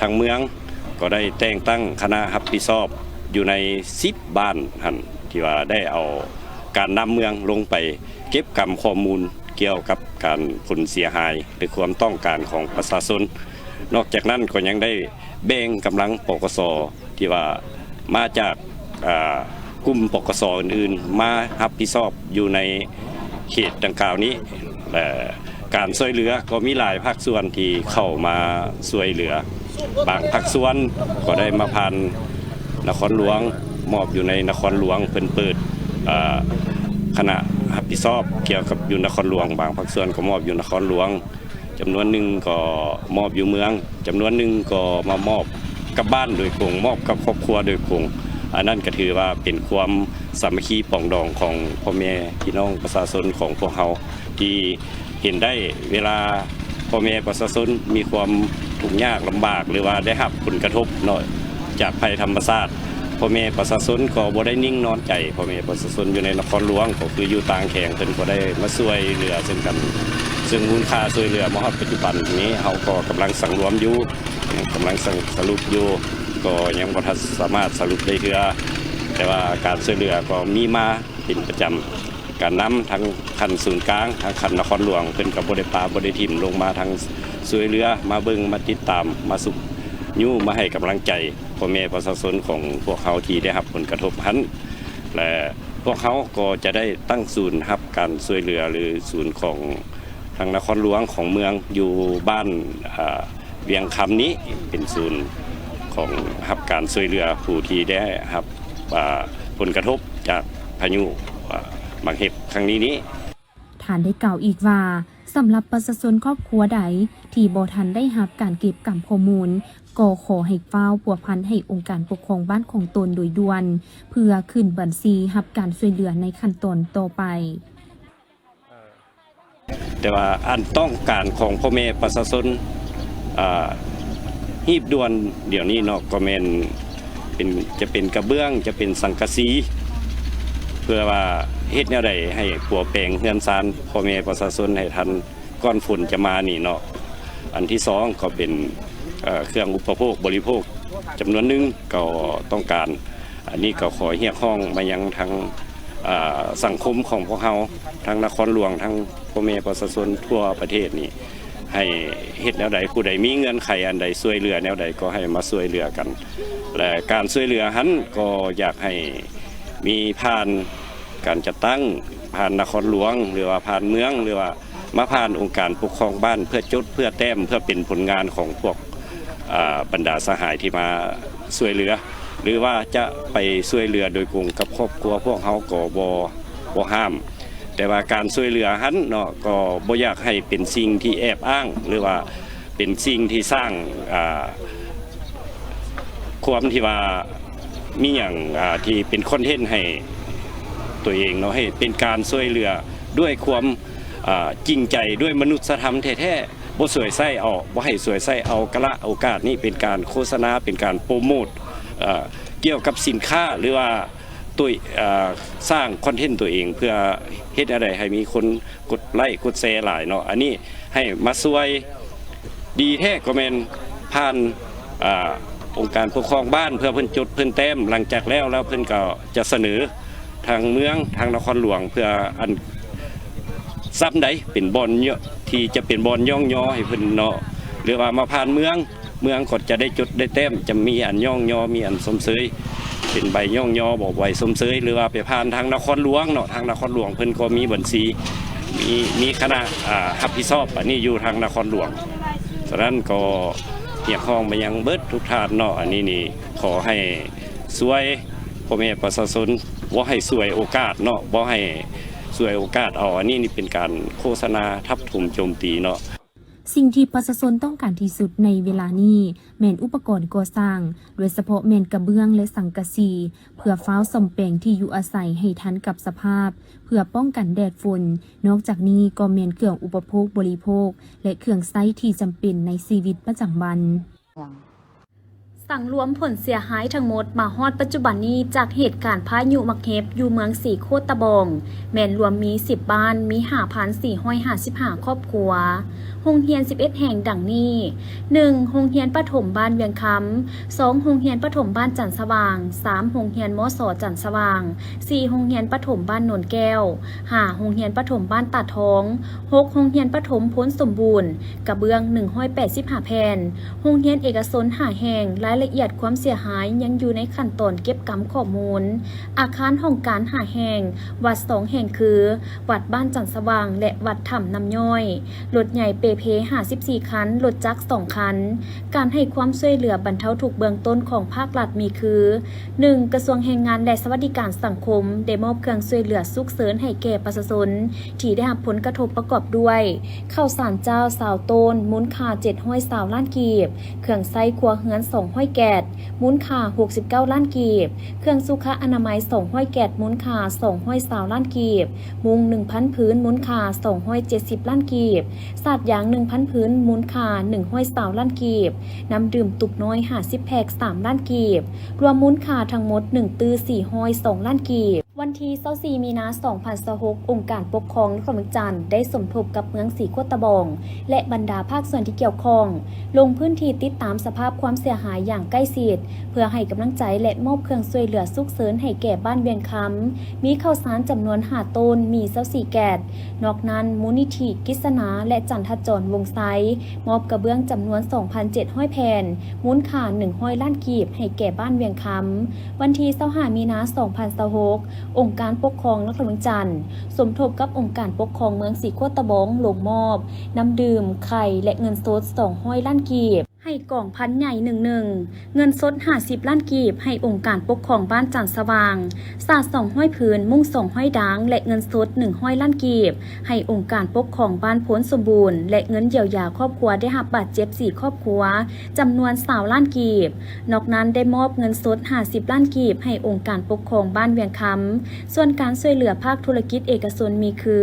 ທາງເມືອງກໍໄດ້ແຕ່ງຕັ້ງຄະນະຮັບຜິດຊອບຢູ່ໃນສິບບ້ານຫັ້ນ ທີ່ວ່າໄດ້ເອົາການນຳເມືອງລົງໄປເກັບກຳຂໍ້ມູນກ່ຽວກັບການຜົນເສຍຫາຍ ຫຼື ຄວາມຕ້ອງການຂອງປະຊາຊົນ. ນອກຈາກນັ້ນກໍຍັງໄດ້ແບ່ງກຳລັງ ປກສ ທີ່ວ່າມາຈາກ ອາ ກຸ່ມ ປກສ ອື່ນໆ ມາຮັບຜິດຊອບຢູ່ໃນເຂດດັ່ງກ່າວນີ້ ແລະ ການຊ່ວຍເຫຼືອກໍມີຫຼາຍພາກສ່ວນທີ່ເຂົ້າມາຊ່ວຍເຫຼືອ. ບາງພາກສ່ວນກໍໄດ້ມາຜ່ານນະຄອນຫຼວງ, ມອບຢູ່ໃນນະຄອນຫຼວງ ເພິ່ນເປີດ ເອີ ຄະນະຮັບຜິດຊອບກ່ຽວກັບຢູ່ນະຄອນຫຼວງ, ບາງພາກສ່ວນກໍມອບຢູ່ນະຄອນຫຼວງ, ຈຳນວນໜຶ່ງກໍມອບຢູ່ເມືອງ, ຈຳນວນໜຶ່ງກໍມາມອບກັບບ້ານໂດຍກົງ, ມອບກັບຄອບຄົວໂດຍກົງ. ອັນນັ້ນກໍຖືວ່າເປັນຄວາມສາມັກຄີປອງດອງຂອງພໍ່ແມ່ພີ່ນ້ອງປະຊາຊົນຂອງພວກເຮົາ ທີ່ເຫັນໄດ້ເວລາພໍ່ແມ່ປະຊາຊົນມີຄວາມທຸກຍາກລຳບາກ ຫຼືວ່າໄດ້ຮັບຜົນກະທົບເນາະ ຈາກໄພທຳມະຊາດ, ພໍ່ແມ່ປະຊາຊົນກໍບໍ່ໄດ້ນິ່ງນອນໃຈ. ພໍ່ແມ່ປະຊາຊົນຢູ່ໃນນະຄອນຫຼວງ ກໍຄືຢູ່ຕ່າງແຂວງ ເພິ່ນກໍໄດ້ມາຊ່ວຍເຫຼືອເຊິ່ງກັນ, ເຊິ່ງມູນຄ່າຊ່ວຍເຫຼືອມາຮອດປັດຈຸບັນນີ້ ເຮົາກໍກຳລັງສັງລວມຢູ່, ກຳລັງສະ ສະຫຼຸບຢູ່, ກໍຍັງບໍ່ທັນສາມາດສະຫຼຸບໄດ້ເທື່ອ, ແຕ່ວ່າການຊ່ວຍເຫຼືອກໍມີມາເປັນປະຈຳ. ການນຳທັງຂັ້ນສູນກາງ, ທັງຂັ້ນນະຄອນຫຼວງ ເພິ່ນກໍບໍ່ໄດ້ປະບໍ່ໄດ້ຖິ້ມ ລົງມາທັງຊ່ວຍເຫຼືອ, ມາເບິ່ງ, ມາຕິດຕາມ, ມາຊຸກຍູ້, ມາໃຫ້ກຳລັງໃຈພໍ່ແມ່ປະຊາຊົນຂອງພວກເຮົາທີ່ໄດ້ຮັບຜົນກະທົບຫັ້ນ. ແລະ ພວກເຮົາກໍຈະໄດ້ຕັ້ງສູນຮັບການຊ່ວຍເຫຼືອ ຫຼື ສູນຂອງທາງນະຄອນຫຼວງຂອງເມືອງ ຢູ່ບ້ານ ອາ ວຽງຄຳນີ້ ເປັນສູນຂອງຮັບການຊ່ວຍເຫຼືອຜູ້ທີ່ໄດ້ຮັບ ອາ ຜົນກະທົບຈາກພາຍຸ ອາ ໝາກເຫັບຄັ້ງນີ້ນີ້. ທ່ານໄດ້ກ່າວອີກວ່າ ສຳລັບປະຊາຊົນຄອບຄົວໃດທີ່ບໍ່ທັນໄດ້ຮັບການເກັບກຳຂໍ້ມູນ ກໍຂໍໃຫ້ຟ້າວພົວພັນໃຫ້ອົງການປົກຄອງບ້ານຂອງຕົນໂດຍດ່ວນ ເພື່ອຂຶ້ນບັນຊີຮັບການຊ່ວຍເຫຼືອໃນຂັ້ນຕອນຕໍ່ໄປ. ແຕ່ວ່າອັນຕ້ອງການຂອງພໍ່ແມ່ປະຊາຊົນ ອ່າ ຮີບດ່ວນດຽວນີ້ເນາະ ກໍແມ່ນເປັນ ຈະເປັນກະເບື້ອງ ຈະເປັນສັງກະສີ ເພື່ອວ່າເຮັດແນວໃດໃຫ້ປົວແປງເຮືອນຊານພໍ່ແມ່ປະຊາຊົນໃຫ້ທັນ ກ່ອນຝົນຈະມານີ້ເນາະ. ອັນທີສອງກໍເປັນ ເອີ ເຄື່ອງອຸປະໂພກບໍລິໂພກຈຳນວນໜຶ່ງກໍຕ້ອງການ. ອັນນີ້ກໍຂໍຮຽກຮ້ອງມາຍັງທາງ ເອີ ສັງຄົມຂອງພວກເຮົາ ທັງນະຄອນຫຼວງ ທັງພໍ່ແມ່ປະຊາຊົນທົ່ວປະເທດນີ້ ໃຫ້ເຮັດແນວໃດ ຜູ້ໃດມີເງື່ອນໄຂອັນໃດ ຊ່ວຍເຫຼືອແນວໃດ ກໍໃຫ້ມາຊ່ວຍເຫຼືອກັນ ແລະ ການຊ່ວຍເຫຼືອຫັ້ນກໍຢາກໃຫ້ມີຜ່ານ ການຈັດຕັ້ງ ຜ່ານນະຄອນຫຼວງ ຫຼືວ່າຜ່ານເມືອງ ຫຼືວ່າມາຜ່ານອົງການປົກຄອງບ້ານ ເພື່ອຈົດ ເພື່ອແຕ້ມ ເພື່ອເປັນຜົນງານຂອງພວກ ອາ ບັນດາສະຫາຍທີ່ມາຊ່ວຍເຫຼືອ ຫຼືວ່າຈະໄປຊ່ວຍເຫຼືອໂດຍກົງກັບຄອບຄົວພວກເຮົາກໍບໍ່ ບໍ່ຫ້າມ. ແຕ່ວ່າການຊ່ວຍເຫຼືອຫັ້ນເນາະ ກໍບໍ່ຢາກໃຫ້ເປັນສິ່ງທີ່ແອບອ້າງ ຫຼືວ່າເປັນສິ່ງທີ່ສ້າງ ອາ ຄວາມທີ່ວ່າມີຫຍັງ ອາ ທີ່ເປັນຄອນເທັນໃຫ້ຕົວເອງເນາະ ໃຫ້ເປັນການຊ່ວຍເຫຼືອດ້ວຍຄວາມ ອາ ຈິງໃຈ ດ້ວຍມະນຸດສະທຳແທ້ໆ ບໍ່ສວຍໃຊ້ເອົາ ບໍ່ໃຫ້ສວຍໃຊ້ເອົາກາລະໂອກາດນີ້ເປັນການໂຄສະນາ ເປັນການໂປຣໂມດ ອາ ກ່ຽວກັບສິນຄ້າ ຫຼືວ່າຕົວ ອາ ສ້າງຄອນເທັນຕົວເອງ ເພື່ອເຮັດແນວໃດໃຫ້ມີຄົນ ກົດໄລ້ກົດແຊຫຼາຍເນາະ ອັນນີ້ໃຫ້ມາຊ່ວຍ ດີແທ້ກໍແມ່ນຜ່ານ ອາ ອົງການປົກຄອງບ້ານ ເພື່ອເພິ່ນຈົດເພິ່ນແຕ້ມ ຫຼັງຈາກແລ້ວ ແລ້ວເພິ່ນກໍຈະສະເໜີທາງເມືອງ ທາງນະຄອນຫຼວງ ເພື່ອອັນ ຊ່ຳໃດເປັນບ່ອນ ທີ່ຈະເປັນບ່ອນຍ້ອງຍໍໃຫ້ເພິ່ນເນາະ ຫຼືວ່າມາຜ່ານເມືອງ ເມືອງກໍຈະໄດ້ຈົດໄດ້ແຕ້ມ ຈະມີອັນຍ້ອງຍໍ ມີອັນຊົມເຊີຍ ເປັນໃບຍ້ອງຍໍບໍ ໃບຊົມເຊີຍ ຫຼືວ່າໄປຜ່ານທາງນະຄອນຫຼວງເນາະ ທາງນະຄອນຫຼວງເພິ່ນກໍມີບັນຊີ ມີ ມີຄະນະ ອາ ຮັບຜິດຊອບອັນນີ້ຢູ່ທາງນະຄອນຫຼວງ. ສະນັ້ນກໍຮຽກຮ້ອງມາຍັງເບິດທຸກທ່ານເນາະ ອັນນີ້ນີ້ຂໍໃຫ້ຊ່ວຍພໍ່ແມ່ປະຊາຊົນ ບໍ່ໃຫ້ສວຍໂອກາດເນາະ ບໍ່ໃຫ້ສວຍໂອກາດເອົາ ອັນນີ້ນີ້ເປັນການໂຄສະນາທັບຖົມໂຈມຕີເນາະ. ສິ່ງທີ່ປະຊາຊົນຕ້ອງການທີ່ສຸດໃນເວລານີ້ ແມ່ນອຸປະກອນກໍ່ສ້າງ, ໂດຍສະເພາະແມ່ນກະເບື້ອງ ແລະ ສັງກະສີ ເພື່ອຟ້າວສ້ອມແປງທີ່ຢູ່ອາໄສໃຫ້ທັນກັບສະພາບ ເພື່ອປ້ອງກັນແດດຝົນ. ນອກຈາກນີ້ກໍແມ່ນເຄື່ອງອຸປະໂພກບໍລິໂພກ ແລະ ເຄື່ອງໃຊ້ທີ່ຈຳເປັນໃນຊີວິດປະຈຳວັນ. ສັງລວມຜົນເສຍຫາຍທັງໝົດມາຮອດປັດຈຸບັນນີ້ ຈາກເຫດການພາຍຸໝາກເຫັບຢູ່ເມືອງສີໂຄດຕະບອງ ແມ່ນລວມມີສິບບ້ານ, ມີຫ້າພັນສີ່ຮ້ອຍຫ້າສິບຫ້າຄອບຄົວ. ໂຮງຮຽນສິບເອັດແຫ່ງດັ່ງນີ້: ໜຶ່ງ ໂຮງຮຽນປະຖົມບ້ານວຽງຄຳ, ສອງ ໂຮງຮຽນປະຖົມບ້ານຈັນສະຫວ່າງ, ສາມ ໂຮງຮຽນ ມສ ຈັນສະຫວ່າງ, ສີ່ ໂຮງຮຽນປະຖົມບ້ານໂນນແກ້ວ, ຫ້າ ໂຮງຮຽນປະຖົມບ້ານຕາດທອງ, ຫົກ ໂຮງຮຽນປະຖົມໂພນສົມບູນ, ກະເບື້ອງໜຶ່ງຮ້ອຍແປດສິບຫ້າແຜ່ນ, ໂຮງຮຽນເອກະຊົນຫ້າແຫ່ງ, ລາຍລະອຽດຄວາມເສຍຫາຍຍັງຢູ່ໃນຂັ້ນຕອນເກັບກຳຂໍ້ມູນ. ອາຄານຫ້ອງການຫ້າແຫ່ງ, ວັດສອງແຫ່ງຄື ວັດບ້ານຈັນສະຫວ່າງ ແລະ ວັດຖ້ຳນ້ຳຍ້ອຍ, ລົດໃຫຍ່ເປເພຫ້າສິບສີ່ຄັນ, ລົດຈັກສອງຄັນ. ການໃຫ້ຄວາມຊ່ວຍເຫຼືອບັນເທົາທຸກເບື້ອງຕົ້ນຂອງພາກລັດມີຄື ໜຶ່ງ ກະຊວງແຮງງານ ແລະ ສະຫວັດດີການສັງຄົມ ໄດ້ມອບເຄື່ອງຊ່ວຍເຫຼືອສຸກເສີນໃຫ້ແກ່ປະຊາຊົນທີ່ໄດ້ຮັບຜົນກະທົບປະກອບດ້ວຍ ເຂົ້າສານຈ້າວຊາວໂຕນ ມູນຄ່າເຈັດຮ້ອຍຊາວລ້ານກີບ, ເຄື່ອງໃຊ້ຄົວເຮືອນສອງຮ້ອຍແກັດ ມູນຄ່າຫົກສິບເກົ້າລ້ານກີບ, ເຄື່ອງສຸຂະອະນາໄມສອງຮ້ອຍແກັດ ມູນຄ່າສອງຮ້ອຍຊາວລ້ານກີບ, ມຸງໜຶ່ງພັນຜືນ ມູນຄ່າສອງຮ້ອຍເຈັດສິບລ້ານກີບ, ສາດຢາງໜຶ່ງພັນຜືນ ມູນຄ່າໜຶ່ງຮ້ອຍຊາວລ້ານກີບ, ນ້ຳດື່ມຕຸກນ້ອຍຫ້າສິບແພັກ ສາມລ້ານກີບ, ລວມມູນຄ່າທັງໝົດໜຶ່ງຕື້ສີ່ຮ້ອຍສອງລ້ານກີບ. ວັນທີຊາວສີ່ມີນາສອງພັນຊາວຫົກ ອົງການປົກຄອງນະຄອນຫຼວງວຽງຈັນ ໄດ້ສົມທົບກັບເມືອງສີໂຄດຕະບອງ ແລະ ບັນດາພາກສ່ວນທີ່ກ່ຽວຂ້ອງ ລົງພື້ນທີ່ຕິດຕາມສະພາບຄວາມເສຍຫາຍຢ່າງໃກ້ຊິດ ເພື່ອໃຫ້ກຳລັງໃຈ ແລະ ມອບເຄື່ອງຊ່ວຍເຫຼືອສຸກເສີນໃຫ້ແກ່ບ້ານວຽງຄຳ, ມີເຂົ້າສານຈຳນວນຫ້າໂຕນ, ມີຊາວສີ່ແກັດ. ນອກນັ້ນ, ມູນນິທິກິດສະໜາ ແລະ ຈັນທະຈອນ ວົງໄຊ ມອບກະເບື້ອງຈຳນວນສອງພັນເຈັດຮ້ອຍແຜ່ນ, ມູນຄ່າໜຶ່ງຮ້ອຍລ້ານກີບ ໃຫ້ແກ່ບ້ານວຽງຄຳ. ວັນທີຊາວຫ້າມີນາສອງພັນຊາວຫົກ ອົງການປົກຄອງນະຄອນຫຼວງວຽງຈັນ ສົມທົບກັບອົງການປົກຄອງເມືອງສີໂຄດຕະບອງ ລົງມອບ ນ້ຳດື່ມ, ໄຂ່ ແລະ ເງິນສົດສອງຮ້ອຍລ້ານກີບ ໃຫ້ກອງພັນໃຫຍ່ໜຶ່ງໜຶ່ງ, ເງິນສົດຫ້າສິບລ້ານກີບ ໃຫ້ອົງການປົກຄອງບ້ານຈັນສະຫວ່າງ, ສາດສອງຮ້ອຍຜືນ, ມຸ້ງສອງຮ້ອຍດາງ ແລະ ເງິນສົດໜຶ່ງຮ້ອຍລ້ານກີບ ໃຫ້ອົງການປົກຄອງບ້ານໂພນສົມບູນ ແລະ ເງິນຢຽວຢາຄອບຄົວໄດ້ຮັບບາດເຈັບສີ່ຄອບຄົວ ຈຳນວນຊາວລ້ານກີບ. ນອກນັ້ນໄດ້ມອບເງິນສົດຫ້າສິບລ້ານກີບໃຫ້ອົງການປົກຄອງບ້ານວຽງຄຳ. ສ່ວນການຊ່ວຍເຫຼືອພາກທຸລະກິດເອກະຊົນມີຄື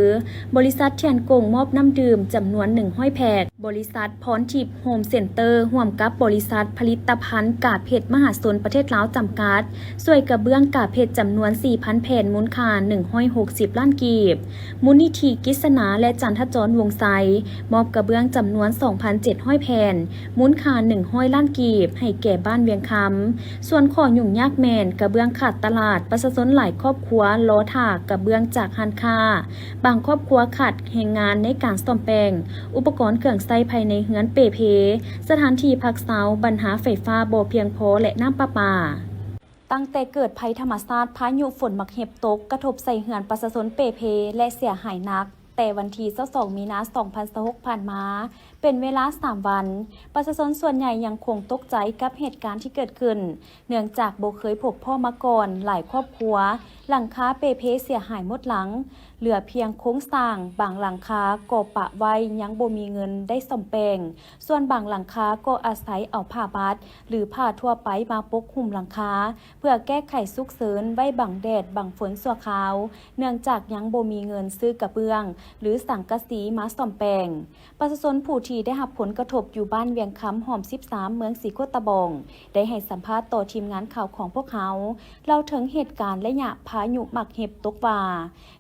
ບໍລິສັດທຽນກົງມອບນ້ຳດື່ມຈຳນວນໜຶ່ງຮ້ອຍແພັກ, ບໍລິສັດພອນທິບໂຮມເຊັນເຕີ ຮ່ວມກັບບໍລິສັດຜະລິດຕະພັນກາເພັດມະຫາຊົນປະເທດລາວຈຳກັດ ຊ່ວຍກະເບື້ອງກາເພັດຈຳນວນສີ່ພັນແຜ່ນ ມູນຄ່າໜຶ່ງຮ້ອຍຫົກສິບລ້ານກີບ. ມູນນິທິກິດສະໜາ ແລະ ຈັນທະຈອນ ວົງໄຊ ມອບກະເບື້ອງຈຳນວນສອງພັນເຈັດຮ້ອຍແຜ່ນ ມູນຄ່າໜຶ່ງຮ້ອຍລ້ານກີບ ໃຫ້ແກ່ບ້ານວຽງຄຳ. ສ່ວນຂໍ້ຫຍຸ້ງຍາກແມ່ນ ກະເບື້ອງຂາດຕະຫຼາດ, ປະຊາຊົນຫຼາຍຄອບຄົວລໍຖ້າກະເບື້ອງຈາກຮ້ານຄ້າ, ບາງຄອບຄົວຂາດແຮງງານໃນການສ້ອມແປງ, ອຸປະກອນເຄື່ອງໃຊ້ພາຍໃນເຮືອນເປ່ເພ, ສະຖານທີ່ພັກເຊົາ, ບັນຫາໄຟຟ້າບໍ່ພຽງພໍ ແລະ ນ້ຳປະປາ. ຕັ້ງແຕ່ເກີດໄພທຳມະຊາດພາຍຸຝົນໝາກເຫັບຕົກກະທົບໃສ່ເຮືອນປະຊາຊົນເປ່ເພ ແລະ ເສຍຫາຍໜັກ ແຕ່ວັນທີຊາວສອງມີນາສອງພັນຊາວຫົກຜ່ານມາ ເປັນເວລາສາມວັນ, ປະຊາຊົນສ່ວນໃຫຍ່ຍັງຄົງຕົກໃຈກັບເຫດການທີ່ເກີດຂຶ້ນ ເນື່ອງຈາກບໍ່ເຄີຍພົບພໍ້ມາກ່ອນ. ຫຼາຍຄອບຄົວ ຫຼັງຄາເປ່ເພເສຍຫາຍໝົດຫຼັງ, ເຫຼືອພຽງໂຄງສ້າງ, ບາງຫຼັງຄາກໍປະໄວ້ ຍັງບໍ່ມີເງິນໄດ້ສ້ອມແປງ, ສ່ວນບາງຫຼັງຄາກໍອາໄສເອົາຜ້າບັດ ຫຼື ຜ້າທົ່ວໄປມາປົກຫຸ້ມຫຼັງຄາ ເພື່ອແກ້ໄຂສຸກເສີນໄວ້ບັງແດດບັງຝົນຊົ່ວຄາວ, ເນື່ອງຈາກຍັງບໍ່ມີເງິນຊື້ກະເບື້ອງ ຫຼື ສັງກະສີມາສ້ອມແປງ. ປະຊາຊົນຜູ້ທີ່ໄດ້ຮັບຜົນກະທົບຢູ່ບ້ານວຽງຄຳ ຮ່ອມສິບສາມ ເມືອງສີໂຄດຕະບອງ ໄດ້ໃຫ້ສຳພາດຕໍ່ທີມງານຂ່າວຂອງພວກເຮົາ ເລົ່າເຖິງເຫດການໄລຍະພາຍຸໝາກເຫັບຕົກວ່າ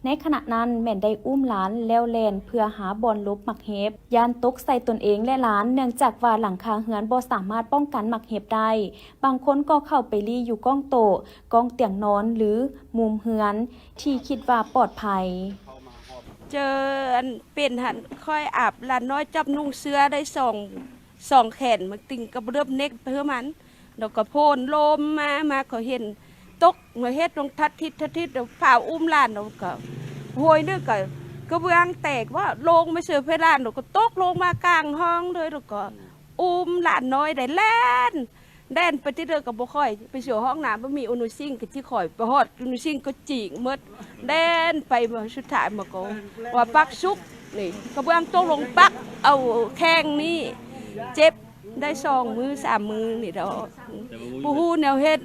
ໃນຂະນະນັ້ນແມ່ນໄດ້ອຸ້ມຫຼານແລ້ວແລ່ນເພື່ອຫາບ່ອນຫຼົບໝາກເຫັບ, ຢ້ານຕົກໃສ່ຕົນເອງ ແລະ ຫຼານ, ເນື່ອງຈາກວ່າຫຼັງຄາເຮືອນບໍ່ສາມາດປ້ອງກັນໝາກເຫັບໄດ້. ບາງຄົນກໍເຂົ້າໄປລີ້ຢູ່ກ້ອງໂຕະ, ກ້ອງຕຽງນອນ ຫຼື ມຸມເຮືອນທີ່ຄິດວ່າປອດໄພ. ເຈີອັນເປັນຫັ້ນ ຂ້ອຍອາບຫຼານນ້ອຍຈັບນຸ່ງເສື້ອໄດ້ສອງ ສອງແຂນ ມັນຕິງກະເລິບເນັກເພື່ອມັນ ແລ້ວກໍໂພນລົມມາ ມາກໍເຫັນຕົກ ມາເຮັດລົງທັດທິດ ທັດທິດ ແລ້ວຟ້າວອຸ້ມຫຼານ ແລ້ວກໍໂຫຍໜຶ່ງກໍກະເບື້ອງແຕກວ່າລົງມາເຊີເພດານ ແລ້ວກໍຕົກລົງມາກາງຫ້ອງເລີຍ ແລ້ວກໍອຸ້ມຫຼານນ້ອຍໄດ້ແລ່ນ ແລ່ນໄປທີ່ເດີກໍບໍ່ຄ່ອຍ ໄປສວຍຫ້ອງນ້ຳ ບໍ່ມີອຸນຸຊິງ ກໍຊິຄ່ອຍໄປຮອດອຸນຸຊິງກໍຈີກໝົດ ແລ່ນໄປ ສຸດທ້າຍມາກໍວ່າປັກສຸກ ນີ້ກະເບື້ອງຕົກລົງປັກເອົາແຂ້ງນີ້ ເຈັບໄດ້ສອງມື້ສາມມື້ນີ້ດອກ ບໍ່ຮູ້ແນວເຮັດ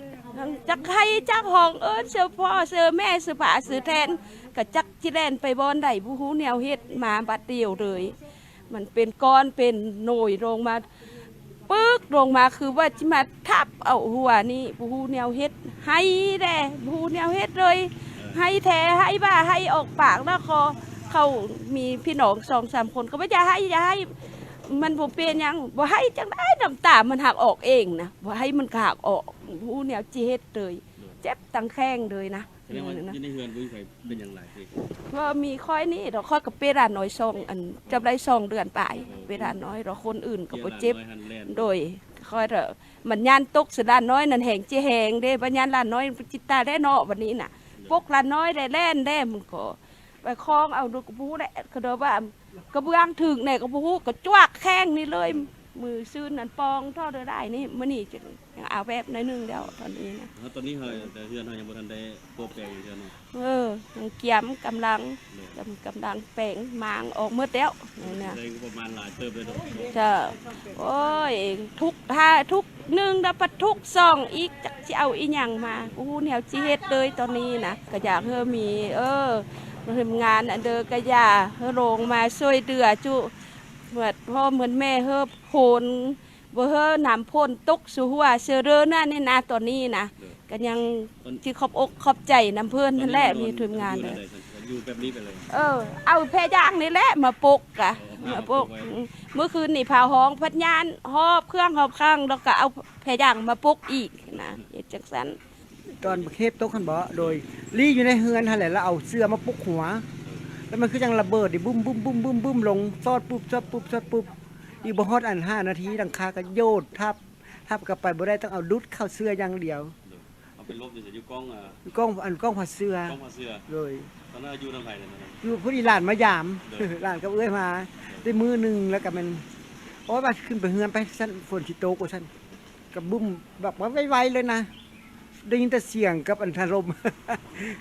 ຈັກໄຫ້ຈັກຮ້ອງເອີ້ນຊື່ພໍ່ຊື່ແມ່ຊື່ປ້າຊື່ແທນ ກະຈັກຊິແລ່ນໄປບ່ອນໃດ ບໍ່ຮູ້ແນວເຮັດ ມາບັດດຽວເລີຍ ມັນເປັນກ້ອນເປັນໂນຍລົງມາ ປຶກລົງມາຄືວ່າຊິມາທັບເອົາຫົວນີ້ ບໍ່ຮູ້ແນວເຮັດ ໄຫ້ແດ່ ບໍ່ຮູ້ແນວເຮັດເລີຍ ໄຫ້ແທ້ ໄຫ້ວ່າໄຫ້ອອກປາກ ແລ້ວກໍເຂົາມີພີ່ນ້ອງສອງສາມຄົນ ກໍວ່າຢ່າໄຫ້ ຢ່າໄຫ້ ມັນບໍ່ເປັນຫຍັງ ບໍ່ໄຫ້ຈັ່ງໃດ ນ້ຳຕາມັນຫາກອອກເອງນະ ບໍ່ໄຫ້ມັນກະຫາກອອກ ບໍ່ຮູ້ແນວຊິເຮັດເລີຍ ເຈັບທັງແຂ້ງເລີຍນະ. ສະແດງວ່າຢູ່ໃນເຮືອນບໍ່ມີໃຜເປັນຫຍັງຫຼາຍຕິ? ບໍ່ມີ ຂ້ອຍນີ້ດອກ ຂ້ອຍກໍເປັນຫຼານນ້ອຍສອງ ອັນ ຈັບໄດ້ສອງເດືອນປາຍ ເປັນຫຼານນ້ອຍດອກ ຄົນອື່ນກໍບໍ່ເຈັບ ໂດຍ ຂ້ອຍເດີ ມັນຍານຕົກໃສ່ຫຼານນ້ອຍນັ້ນແຮງຊິແຮງເດ້ ບັດຍານຫຼານນ້ອຍມັນຊິຕາຍແລ້ວເນາະ ບັດນີ້ນະ ປົກຫຼານນ້ອຍໄດ້ແລ່ນເດ້ ມັນກໍໄປຄອງເອົາ ກໍບໍ່ຮູ້ແຫຼະ ເຂົາເດີວ່າກະເບື້ອງຖືກແດ່ກໍບໍ່ຮູ້ ກໍຈວກແຂ້ງນີ້ເລີຍ ມື້ຊືນນັ້ນປ່ອງທໍ່ເດີໄດ້ນີ້ ມື້ນີ້ຈັ່ງຍັງເອົາແບບໜ້ອຍໜຶ່ງແລ້ວຕອນນີ້ນະ ເອີ ຕອນນີ້ເຮົາ ແຕ່ເຮືອນເຮົາຍັງບໍ່ທັນໄດ້ປົກແປງຫຍັງເທື່ອເນາະ ເອີ ຍັງກຽມກຳລັງ ໂດຍ ກຳ ກຳລັງແປງມ້າງອອກໝົດແລ້ວ ແຕ່ກໍປະມານຫຼາຍເຕີບເລີຍເນາະ ເຈົ້າ ໂອ້ຍ ທຸກທ່າ ທຸກໜຶ່ງ ແລ້ວພັດທຸກສອງອີກ ຈັກຊິເອົາອີ່ຫຍັງມາ ບໍ່ຮູ້ແນວຊິເຮັດເລີຍຕອນນີ້ນະ ກະຢາກເຮີມີ ເອີ ທີມງານອັນເດີ ກະຢາກເຮີລົງມາຊ່ວຍເຫຼືອຈຸ ເໝືອນພໍ່ເໝືອນແມ່ ເຮີຝົນ ບໍ່ເຮີນ້ຳຝົນຕົກສູ່ຫົວເຊີເດີນັ້ນນີ້ນະ ຕອນນີ້ນະ ໂດຍ ກະຍັງຊິຂອບອົກຂອບໃຈນຳເພິ່ນຫັ້ນແຫຼະ ມີທີມງານເດີ ຢູ່ແບບນີ້ໄປເລີຍ ເອີ ເອົາແພຢາງນີ້ແຫຼະມາປົກກະ ເອີ ມາປົກ ເອົາມາປົກໄວ້ ອືມ ມື້ຄືນນີ້ພາຫ້ອງພັດຍານ ຫອບເຄື່ອງຫອບຄັງ ແລ້ວກະເອົາແພຢາງມາປົກອີກນະ ເຮັດຈັ່ງຊັ້ນ. ຕອນເຫັບຕົກຫັ້ນບໍ? ໂດຍ ລີ້ຢູ່ໃນເຮືອນຫັ້ນແຫຼະ ແລ້ວເອົາເສື່ອມາປຸກຫົວ ແລ້ວມັນຄືຈັ່ງລະເບີດນີ້ ບຶ້ມໆໆໆ ລົງ ຊອດປຸບ ຊອດປຸບ ຊອດປຸບ ອີກບໍ່ຮອດອັນຫ້ານາທີ ຫຼັງຄາກໍໂຍດທັບ ທັບກໍໄປບໍ່ໄດ້ ຕ້ອງເອົາດຸດເຂົ້າເສື່ອຢ່າງດຽວ. ໂດຍ ເອົາໄປຫຼົບຢູ່ໃສ? ຢູ່ກ້ອງ ອ່າ ຢູ່ກ້ອງ ອັນກ້ອງຜ້າເສື່ອ ກ້ອງຜ້າເສື່ອ ໂດຍ ຕອນນັ້ນຢູ່ນຳໃຜ? ຢູ່ພຸ້ນ ອີ່ຫຼານມາຢາມ ໂດຍ ຫຼານກັບເອື້ອຍມາ ໂດຍ ໄດ້ມື້ໜຶ່ງ ແລ້ວກໍແມ່ນ ໂອ້ຍ ວ່າຂຶ້ນໄປເຮືອນໄປຊັ້ນ ຝົນຊິຕົກວ່າຊັ້ນ ກະບຶ້ມແບບວ່າໄວໆເລີຍນະ ໄດ້ຍິນແຕ່ສຽງກັບອັນທະລົມ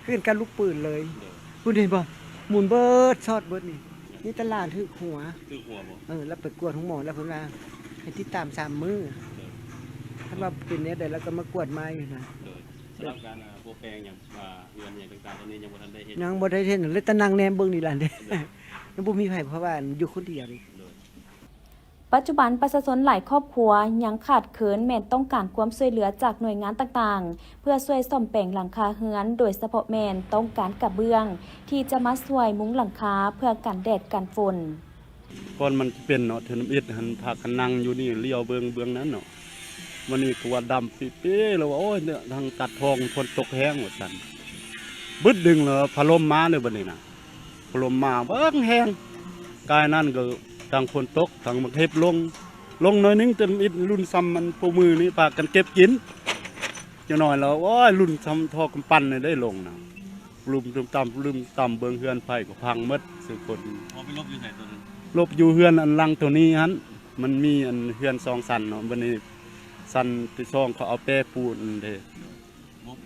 ຄືກັນກັບລູກປືນເລີຍ ໂດຍ ພຸ້ນເຫັນບໍ່? ໝູນເບີດ ຊອດເບີດນີ້ ມີແຕ່ຫຼານຖືກຫົວ ຖືກຫົວບໍ່? ເອີ ແລ້ວໄປກວດໂຮງໝໍແລ້ວ ເພິ່ນວ່າໃຫ້ຕິດຕາມສາມມື້ ໂດຍ ຄັນວ່າເປັນແນວໃດ ແລ້ວກໍມາກວດໃໝ່ນະ ໂດຍ ສຳລັບການ ອ່າ ປົກແປງຫຍັງ ອ່າ ເຮືອນຫຍັງຕ່າງໆ ຕອນນີ້ຍັງບໍ່ທັນໄດ້ເຮັດ ຍັງບໍ່ໄດ້ເຮັດ ເລີຍແຕ່ນັ່ງແນມເບິ່ງນີ້ລະ ໂດຍ ຍັງບໍ່ມີໃຜ ເພາະວ່າຢູ່ຄົນດຽວນີ້ ໂດຍ ປັດຈຸບັນປະຊາຊົນຫຼາຍຄອບຄົວຍັງຂາດເຂີນແມ່ນຕ້ອງການຄວາມຊ່ວຍເຫຼືອຈາກໜ່ວຍງານຕ່າງໆ ເພື່ອຊ່ວຍສ້ອມແປງຫຼັງຄາເຮືອນ ໂດຍສະເພາະແມ່ນຕ້ອງການກະເບື້ອງທີ່ຈະມາຊ່ວຍມຸງຫຼັງຄາເພື່ອກັນແດດກັນຝົນ. ກ່ອນມັນຊິເປັນເນາະ ເທື່ອທຳອິດຫັ້ນພາກັນນັ່ງຢູ່ນີ້ ຫຼຽວເບິ່ງເບື້ອງນັ້ນເນາະ ມື້ນີ້ກໍວ່າດຳປິເປ້ ແລ້ວວ່າ ໂອ້ຍ ທາງຕັດທອງ ຝົນຕົກແຮງວ່າຊັ້ນ ບຶດດຶງແລ້ວ ພະລົມມາເລີຍບັດນີ້ນະ. ລົມມາເບິ່ງແຮງ ກາຍນັ້ນກໍທັງຝົນຕົກ ທັງໝາກເຫັບລົງ ລົງໜ້ອຍໜຶ່ງ ເຕັມອິດ ລຸ້ນຊ່ຳອັນປູມືນີ້ພາກັນເກັບກິນ ຈັກໜ້ອຍແລ້ວ ໂອ້ຍ ລຸ້ນຊ່ຳທໍ່ກຳປັ່ນນີ້ໄດ້ລົງນະ ລຸ່ມຕຸ່ມຕ່ຳ ລຸ່ມຕ່ຳ ເບິ່ງເຮືອນໄຜກໍພັງໝົດ ສຸຄົນ ເອົາໄປຫຼົບຢູ່ໃສໂຕນັ້ນ? ຫຼົບຢູ່ເຮືອນອັນຫຼັງໂຕນີ້ຫັ້ນ ມັນມີອັນເຮືອນສອງຊັ້ນເນາະ ບັດນີ້ຊັ້ນທີສອງເຂົາເອົາແປປູນເດ້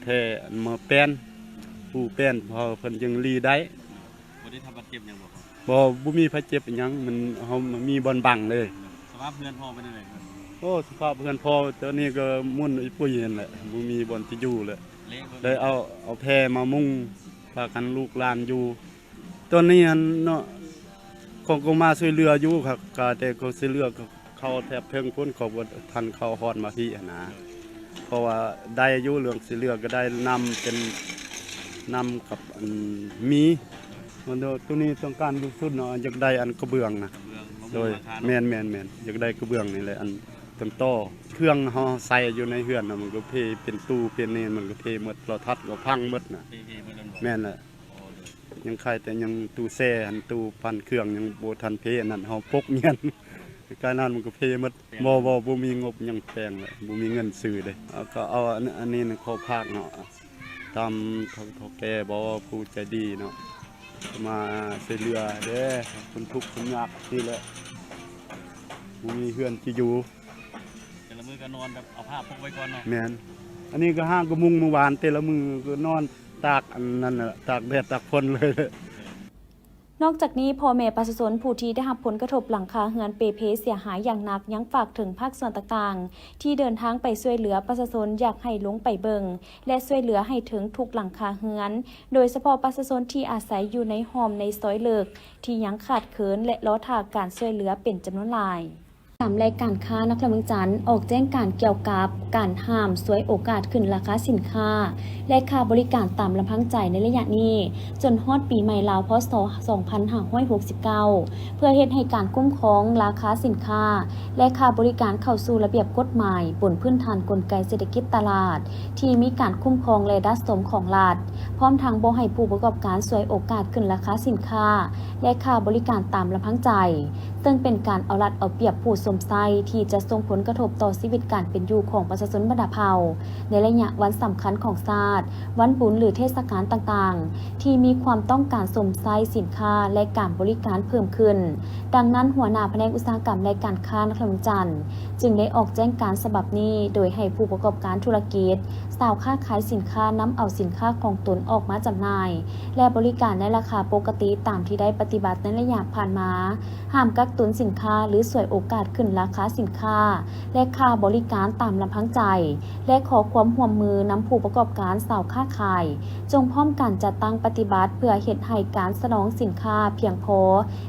ແຜ່ອັນມາແປ້ນ ປູແປ້ນ ພໍເພິ່ນຈຶ່ງລີ້ໄດ້. ບໍ່ໄດ້ຮັບບາດເຈັບຫຍັງບໍ່? ບໍ່ ບໍ່ມີໃຜເຈັບຫຍັງ ມັນ ເຮົາ ມັນມີບ່ອນບັງເລີຍ. ສະພາບເຮືອນພໍ່ເປັນຈັ່ງໃດ? ໂອ້ ສະພາບເຮືອນພໍ່ຕອນນີ້ກໍໝຸ່ນອີ່ປຸ້ຍຫັ້ນແຫຼະ ບໍ່ມີບ່ອນຈະຢູ່ແລ້ວ ເລະເບິດ ໄດ້ເອົາ ເອົາແຜ່ມາມຸງ ພາກັນລູກຫຼານຢູ່. ຕອນນີ້ຫັ້ນເນາະ ເຂົາກໍມາຊ່ວຍເຫຼືອຢູ່ ກະແຕ່ເຂົາຊ່ວຍເຫຼືອ ເຂົາແຖບເທິງພຸ້ນ ເຂົາບໍ່ທັນເຂົ້າຮອດມາພີ້ຫັ້ນນະ ເພາະວ່າໄດ້ຢູ່ ເລື່ອງຊິເຫຼືອກໍໄດ້ ນ້ຳເປັນ ນ້ຳກັບອັນມີ ໂຕນີ້ຕ້ອງການທີ່ສຸດເນາະ ຢາກໄດ້ອັນກະເບື້ອງນະ ໂດຍ ແມ່ນໆໆ ຢາກໄດ້ກະເບື້ອງນີ້ແຫຼະ ອັນຕົ້ນຕໍ ເຄື່ອງເຮົາໃສ່ຢູ່ໃນເຮືອນນະ ມັນກໍເພເປັນຕູ້ເປັນນີ້ ມັນກໍເພໝົດ ໂທລະທັດກໍພັງໝົດນະ ແມ່ນແຫຼະ. ຍັງຂາຍແຕ່ຍັງຕູ້ແຊ່ຫັ້ນ ຕູ້ປັ່ນເຄື່ອງຍັງບໍ່ທັນເພ ອັນນັ້ນເຮົາປົກມຽນ ກາຍນັ້ນມັນກໍເພໝົດ ບໍ່ ບໍ່ ບໍ່ມີງົບຫຍັງແປງແຫຼະ ບໍ່ມີເງິນຊື້ເດ້. ເອົາ ກໍເອົາອັນ ອັນນີ້ຂໍຝາກເນາະ ຕາມເຖົ້າ ເຖົ້າແກ່ບໍ່ ຜູ້ໃຈດີເນາະ ມາຊ່ວຍເຫຼືອເດ້ ຄົນທຸກຄົນຍາກນີ້ແຫຼະ ບໍ່ມີເຮືອນຊິຢູ່. ແຕ່ລະມື້ກໍນອນແບບເອົາຜ້າປົກໄວ້ກ່ອນເນາະ. ແມ່ນ ອັນນີ້ກໍຫາກໍມຸງມື້ວານ ແຕ່ລະມື້ກໍນອນຕາກອັນນັ້ນນະ ຕາກແດດຕາກຝົນເລີຍ. ນອກຈາກນີ້ ພໍ່ແມ່ປະຊາຊົນຜູ້ທີ່ໄດ້ຮັບຜົນກະທົບຫຼັງຄາເຮືອນເປເພເສຍຫາຍຢ່າງໜັກ ຍັງຝາກເຖິງພາກສ່ວນຕ່າງໆ ທີ່ເດີນທາງໄປຊ່ວຍເຫຼືອປະຊາຊົນ ຢາກໃຫ້ລົງໄປເບິ່ງ ແລະ ຊ່ວຍເຫຼືອໃຫ້ເຖິງທຸກຫຼັງຄາເຮືອນ ໂດຍສະເພາະປະຊາຊົນທີ່ອາໄສຢູ່ໃນຮ່ອມໃນຊອຍເລິກ ທີ່ຍັງຂາດເຂີນ ແລະ ລໍຖ້າການຊ່ວຍເຫຼືອເປັນຈຳນວນຫຼາຍ. ຕາມແຫຼ່ງການຄ້ານະຄອນຫຼວງວຽງຈັນ ອອກແຈ້ງການກ່ຽວກັບການຫ້າມສວຍໂອກາດຂຶ້ນລາຄາສິນຄ້າ ແລະ ຄ່າບໍລິການຕາມລຳພັງໃຈໃນໄລຍະນີ້ ຈົນຮອດປີໃໝ່ລາວ ພ.ສ. ສອງພັນຫ້າຮ້ອຍຫົກສິບເກົ້າ ເພື່ອເຮັດໃຫ້ການຄຸ້ມຄອງລາຄາສິນຄ້າ ແລະ ຄ່າບໍລິການເຂົ້າສູ່ລະບຽບກົດໝາຍ ບົນພື້ນຖານກົນໄກເສດຖະກິດຕະຫຼາດ ທີ່ມີການຄຸ້ມຄອງ ແລະ ດັດສົມຂອງລັດ, ພ້ອມທັງບໍ່ໃຫ້ຜູ້ປະກອບການສວຍໂອກາດຂຶ້ນລາຄາສິນຄ້າ ແລະ ຄ່າບໍລິການຕາມລຳພັງໃຈ, ເຊິ່ງເປັນການເອົາລັດເອົາປຽບຜູ້ ສົມໃຊ້ທີ່ຈະສົ່ງຜົນກະທົບຕໍ່ຊີວິດການເປັນຢູ່ຂອງປະຊາຊົນບັນດາເຜົ່າ ໃນໄລຍະວັນສຳຄັນຂອງຊາດ, ວັນບຸນ ຫຼື ເທດສະການຕ່າງໆ ທີ່ມີຄວາມຕ້ອງການຊົມໃຊ້ສິນຄ້າ ແລະ ການບໍລິການເພີ່ມຂຶ້ນ. ດັ່ງນັ້ນ, ຫົວໜ້າພະແນກອຸດສາຫະກຳ ແລະ ການຄ້ານະຄອນຫຼວງວຽງຈັນ ຈຶ່ງໄດ້ອອກແຈ້ງການສະບັບນີ້ ໂດຍໃຫ້ຜູ້ປະກອບການທຸລະກິດ, ຊາວຄ້າຂາຍສິນຄ້ານຳເອົາສິນຄ້າຂອງຕົນອອກມາຈຳໜ່າຍ ແລະ ບໍລິການໃນລາຄາປົກກະຕິຕາມທີ່ໄດ້ປະຕິບັດໃນໄລຍະຜ່ານມາ, ຫ້າມກັກຕຸນສິນຄ້າ ຫຼື ສວຍໂອກາດຂຶ້ນລາຄາສິນຄ້າ ແລະ ຄ່າບໍລິການຕາມລຳພັງໃຈ ແລະ ຂໍຄວາມຮ່ວມມືນຳຜູ້ປະກອບການຊາວຄ້າຂາຍ ຈົ່ງພ້ອມກັນຈັດຕັ້ງປະຕິບັດເພື່ອເຮັດໃຫ້ການສະໜອງສິນຄ້າພຽງພໍ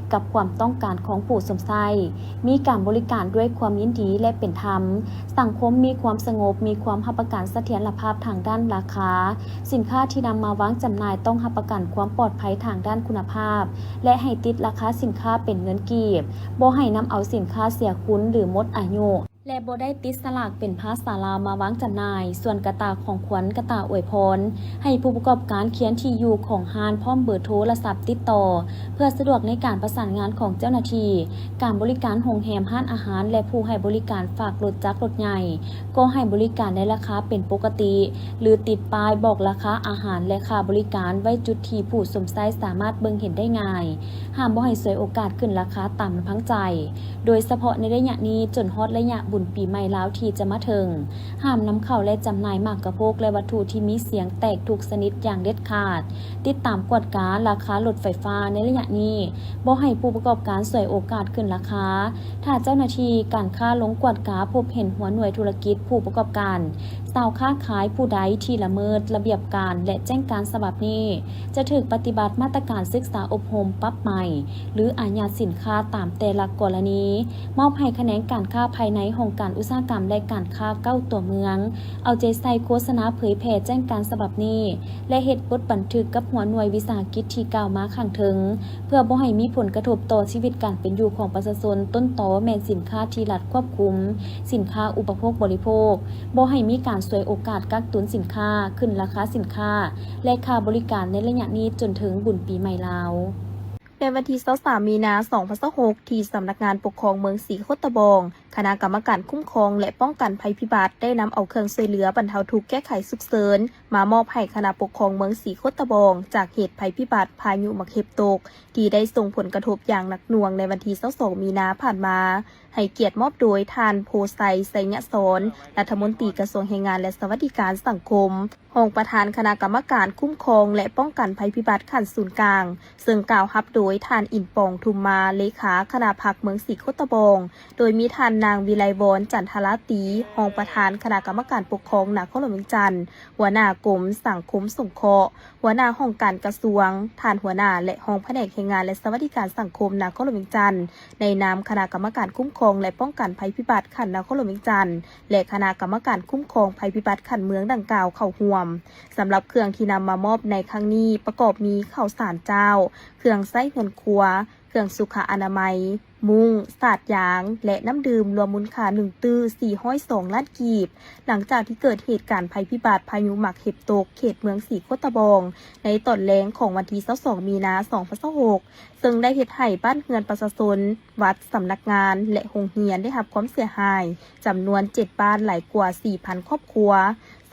ກັບຄວາມຕ້ອງການຂອງຜູ້ຊົມໃຊ້, ມີການບໍລິການດ້ວຍຄວາມຍິນດີ ແລະ ເປັນທຳ, ສັງຄົມມີຄວາມສະຫງົບ, ມີຄວາມຮັບປະກັນສະຖຽນລະພາບທາງດ້ານລາຄາ, ສິນຄ້າທີ່ນຳມາວາງຈຳໜ່າຍຕ້ອງຮັບປະກັນຄວາມປອດໄພທາງດ້ານຄຸນນະພາບ ແລະ ໃຫ້ຕິດລາຄາສິນຄ້າເປັນເງິນກີບ, ບໍ່ໃຫ້ນຳເອົາສິນຄ້າເສຍຄຸນ ຫຼື ໝົດອາຍຸ ແລະ ບໍ່ໄດ້ຕິດສະຫຼາກເປັນພາສາລາວມາວາງຈຳໜ່າຍ. ສ່ວນກະຕ່າຂອງຂວັນ, ກະຕ່າອວຍພອນ, ໃຫ້ຜູ້ປະກອບການຂຽນທີ່ຢູ່ຂອງຮ້ານພ້ອມເບີໂທລະສັບຕິດຕໍ່ ເພື່ອສະດວກໃນການປະສານງານຂອງເຈົ້າໜ້າທີ່. ການບໍລິການໂຮງແຮມ, ຮ້ານອາຫານ ແລະ ຜູ້ໃຫ້ບໍລິການຝາກລົດຈັກລົດໃຫຍ່ ກໍໃຫ້ບໍລິການໃນລາຄາເປັນປົກກະຕິ ຫຼື ຕິດປ້າຍບອກລາຄາອາຫານ ແລະ ຄ່າບໍລິການໄວ້ຈຸດທີ່ຜູ້ຊົມໃຊ້ສາມາດເບິ່ງເຫັນໄດ້ງ່າຍ. ຫ້າມບໍ່ໃຫ້ສວຍໂອກາດຂຶ້ນລາຄາຕາມລຳພັງໃຈ, ໂດຍສະເພາະໃນໄລຍະນີ້ຈົນຮອດໄລຍະບຸນປີໃໝ່ລາວທີ່ຈະມາເຖິງ. ຫ້າມນຳເຂົ້າ ແລະ ຈຳໜ່າຍໝາກກະໂພກ ແລະ ວັດຖຸທີ່ມີສຽງແຕກທຸກຊະນິດຢ່າງເດັດຂາດ. ຕິດຕາມກວດກາລາຄາລົດໄຟຟ້າໃນໄລຍະນີ້, ບໍ່ໃຫ້ຜູ້ປະກອບການສວຍໂອກາດຂຶ້ນລາຄາ. ຖ້າເຈົ້າໜ້າທີ່ການຄ້າລົງກວດກາພົບເຫັນຫົວໜ່ວຍທຸລະກິດ, ຜູ້ປະກອບການ, ຊາວຄ້າຂາຍຜູ້ໃດທີ່ລະເມີດລະບຽບການ ແລະ ແຈ້ງການສະບັບນີ້, ຈະຖືກປະຕິບັດມາດຕະການສຶກສາອົບຮົມ, ປັບໃໝ ຫຼື ອາຍັດສິນຄ້າຕາມແຕ່ລະກໍລະນີ, ມອບໃຫ້ຂະແໜງການຄ້າພາຍໃນຫ້ອງການອຸດສາຫະກຳ ແລະ ການຄ້າເກົ້າຕົວເມືອງ ເອົາໃຈໃສ່ໂຄສະນາເຜີຍແຜ່ແຈ້ງການສະບັບນີ້ ແລະ ເຮັດບົດບັນທຶກກັບຫົວໜ່ວຍວິສາຫະກິດທີ່ກ່າວມາຂ້າງເທິງ, ເພື່ອບໍ່ໃຫ້ມີຜົນກະທົບຕໍ່ຊີວິດການເປັນຢູ່ຂອງປະຊາຊົນ. ຕົ້ນຕໍແມ່ນສິນຄ້າທີ່ລັດຄວບຄຸມ, ສິນຄ້າອຸປະໂພກບໍລິໂພກ, ບໍ່ໃຫ້ມີການສວຍໂອກາດກັກຕຸນສິນຄ້າ, ຂຶ້ນລາຄາສິນຄ້າ ແລະ ຄ່າບໍລິການໃນໄລຍະນີ້ຈົນເຖິງບຸນປີໃໝ່ລາວ. ໃນວັນທີຊາວສາມ ມີນາ ສອງພັນຊາວຫົກ ທີ່ສຳນັກງານປົກຄອງເມືອງສີໂຄດຕະບອງ, ຄະນະກຳມະການຄຸ້ມຄອງ ແລະ ປ້ອງກັນໄພພິບັດ ໄດ້ນຳເອົາເຄື່ອງຊ່ວຍເຫຼືອບັນເທົາທຸກແກ້ໄຂສຸກເສີນ ມາມອບໃຫ້ຄະນະປົກຄອງເມືອງສີໂຄດຕະບອງ ຈາກເຫດໄພພິບັດພາຍຸໝາກເຫັບຕົກ ທີ່ໄດ້ສົ່ງຜົນກະທົບຢ່າງໜັກໜ່ວງໃນວັນທີຊາວສອງ ມີນາຜ່ານມາ, ໃຫ້ກຽດມອບໂດຍທ່ານ ໂພໄຊ ໄຊຍະສອນ, ລັດຖະມົນຕີກະຊວງແຮງງານ ແລະ ສະຫວັດດີການສັງຄົມ, ຮອງປະທານຄະນະກຳມະການຄຸ້ມຄອງ ແລະ ປ້ອງກັນໄພພິບັດຂັ້ນສູນກາງ, ເຊິ່ງກ່າວຮັບໂດຍທ່ານ ອິນປອງ ທຸມມາ, ເລຂາຄະນະພັກເມືອງສີໂຄດຕະບອງ, ໂດຍມີທ່ານນາງ ວິໄລວອນ ຈັນທະລາຕີ, ຮອງປະທານຄະນະກຳມະການປົກຄອງນະຄອນຫຼວງວຽງຈັນ, ຫົວໜ້າກົມສັງຄົມສົງເຄາະ, ຫົວໜ້າຫ້ອງການກະຊວງ, ທ່ານຫົວໜ້າ ແລະ ຮອງພະແນກແຮງງານ ແລະ ສະຫວັດດີການສັງຄົມນະຄອນຫຼວງວຽງຈັນ, ໃນນາມຄະນະກຳມະການຄຸ້ມຄອງ ແລະ ປ້ອງກັນໄພພິບັດຂັ້ນນະຄອນຫຼວງວຽງຈັນ ແລະ ຄະນະກຳມະການຄຸ້ມຄອງໄພພິບັດຂັ້ນເມືອງດັ່ງກ່າວເຂົ້າຮ່ວມ. ສຳລັບເຄື່ອງທີ່ນຳມາມອບໃນຄັ້ງນີ້ ປະກອບມີເຂົ້າສານເຈົ້າ, ເຄື່ອງໃຊ້ເຮືອນຄົວ, ເຄື່ອງສຸຂະອະນາໄມ, ມຸ້ງ, ສາດຢາງ ແລະ ນ້ຳດື່ມ ລວມມູນຄ່າໜຶ່ງຕື້ສີ່ຮ້ອຍສອງລ້ານກີບ, ຫຼັງຈາກທີ່ເກີດເຫດການໄພພິບັດພາຍຸໝາກເຫັບຕົກເຂດເມືອງສີໂຄດຕະບອງ ໃນຕອນແລງຂອງວັນທີຊາວສອງ ມີນາ ສອງພັນຊາວຫົກ ເຊິ່ງໄດ້ເຮັດໃຫ້ບ້ານເຮືອນປະຊາຊົນ, ວັດ, ສຳນັກງານ ແລະ ໂຮງຮຽນໄດ້ຮັບຄວາມເສຍຫາຍ ຈຳນວນເຈັດບ້ານ, ຫຼາຍກວ່າສີ່ພັນຄອບຄົວ.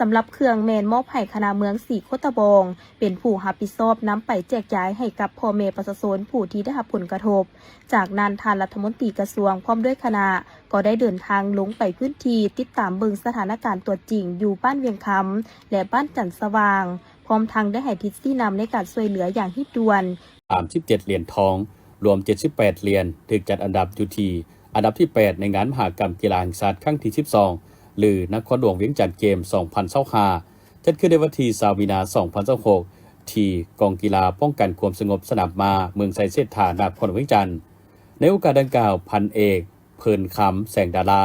ສຳລັບເຄື່ອງແມ່ນມອບໃຫ້ຄະນະເມືອງສີໂຄດຕະບອງ ເປັນຜູ້ຮັບຜິດຊອບນຳໄປແຈກຢາຍໃຫ້ກັບພໍ່ແມ່ປະຊາຊົນຜູ້ທີ່ໄດ້ຮັບຜົນກະທົບ. ຈາກນັ້ນ, ທ່ານລັດຖະມົນຕີກະຊວງ ພ້ອມດ້ວຍຄະນະ ກໍໄດ້ເດີນທາງລົງໄປພື້ນທີ່ ຕິດຕາມເບິ່ງສະຖານະການຕົວຈິງຢູ່ບ້ານວຽງຄຳ ແລະ ບ້ານຈັນສະຫວ່າງ, ພ້ອມທັງໄດ້ໃຫ້ທິດຊີ້ນຳໃນການຊ່ວຍເຫຼືອຢ່າງຮີບດ່ວນ. ສາມສິບເຈັດຫຼຽນທອງ, ລວມເຈັດສິບແປດຫຼຽນ, ຖືກຈັດອັນດັບຢູ່ທີ່ອັນດັບທີແປດ ໃນງານມະຫະກຳກິລາແຫ່ງຊາດຄັ້ງທີສິບສອງ ຫຼື ນະຄອນຫຼວງວຽງຈັນເກມ ສອງພັນຊາວຫ້າ ຈັດຂຶ້ນໃນວັນທີຊາວ ມີນາ ສອງພັນຊາວຫົກ ທີ່ກອງກິລາປ້ອງກັນຄວາມສະຫງົບສະໜາມມ້າ ເມືອງໄຊເສດຖາ ນະຄອນຫຼວງວຽງຈັນ. ໃນໂອກາດດັ່ງກ່າວ, ພັນເອກ ເພີນຄຳ ແສງດາລາ,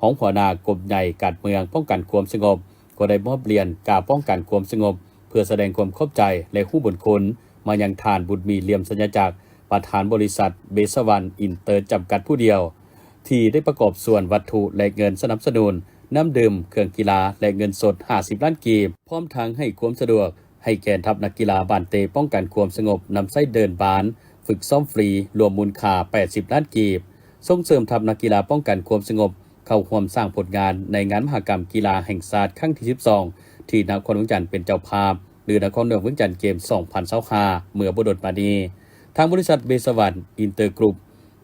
ຮອງຫົວໜ້າກົມໃຫຍ່ກາດເມືອງປ້ອງກັນຄວາມສະຫງົບ, ກໍໄດ້ມອບຫຼຽນກາປ້ອງກັນຄວາມສະຫງົບ ເພື່ອສະແດງຄວາມຂອບໃຈ ແລະ ຮູ້ບຸນຄຸນມາຍັງທ່ານ ບຸດມີ ເຫຼື້ອມໄຊຍະຈັກ, ປະທານບໍລິສັດ ເບສະວັນ ອິນເຕີ ຈຳກັດຜູ້ດຽວ ທີ່ໄດ້ປະກອບສ່ວນວັດຖຸ ແລະ ເງິນສະໜັບສະໜູນນ້ຳດື່ມ, ເຄື່ອງກິລາ ແລະ ເງິນສົດຫ້າສິບລ້ານກີບ, ພ້ອມທັງໃຫ້ຄວາມສະດວກໃຫ້ແກ່ທັບນັກກິລາບານເຕະປ້ອງກັນຄວາມສະຫງົບນຳໃຊ້ເດີ່ນບານ, ຝຶກຊ້ອມຟຣີ ລວມມູນຄ່າແປດສິບລ້ານກີບ. ສົ່ງເສີມທັບນັກກິລາປ້ອງກັນຄວາມສະຫງົບ ເຂົ້າຮ່ວມສ້າງຜົນງານໃນງານມະຫະກຳກິລາແຫ່ງຊາດຄັ້ງທີສິບສອງ ທີ່ນະຄອນຫຼວງວຽງຈັນເປັນເຈົ້າພາບ ຫຼື ນະຄອນຫຼວງວຽງຈັນເກມສອງພັນຊາວຫ້າ ເມື່ອບໍ່ດົນມານີ້. ທາງບໍລິສັດເບສະຫວັນອິນເຕີກຣຸບ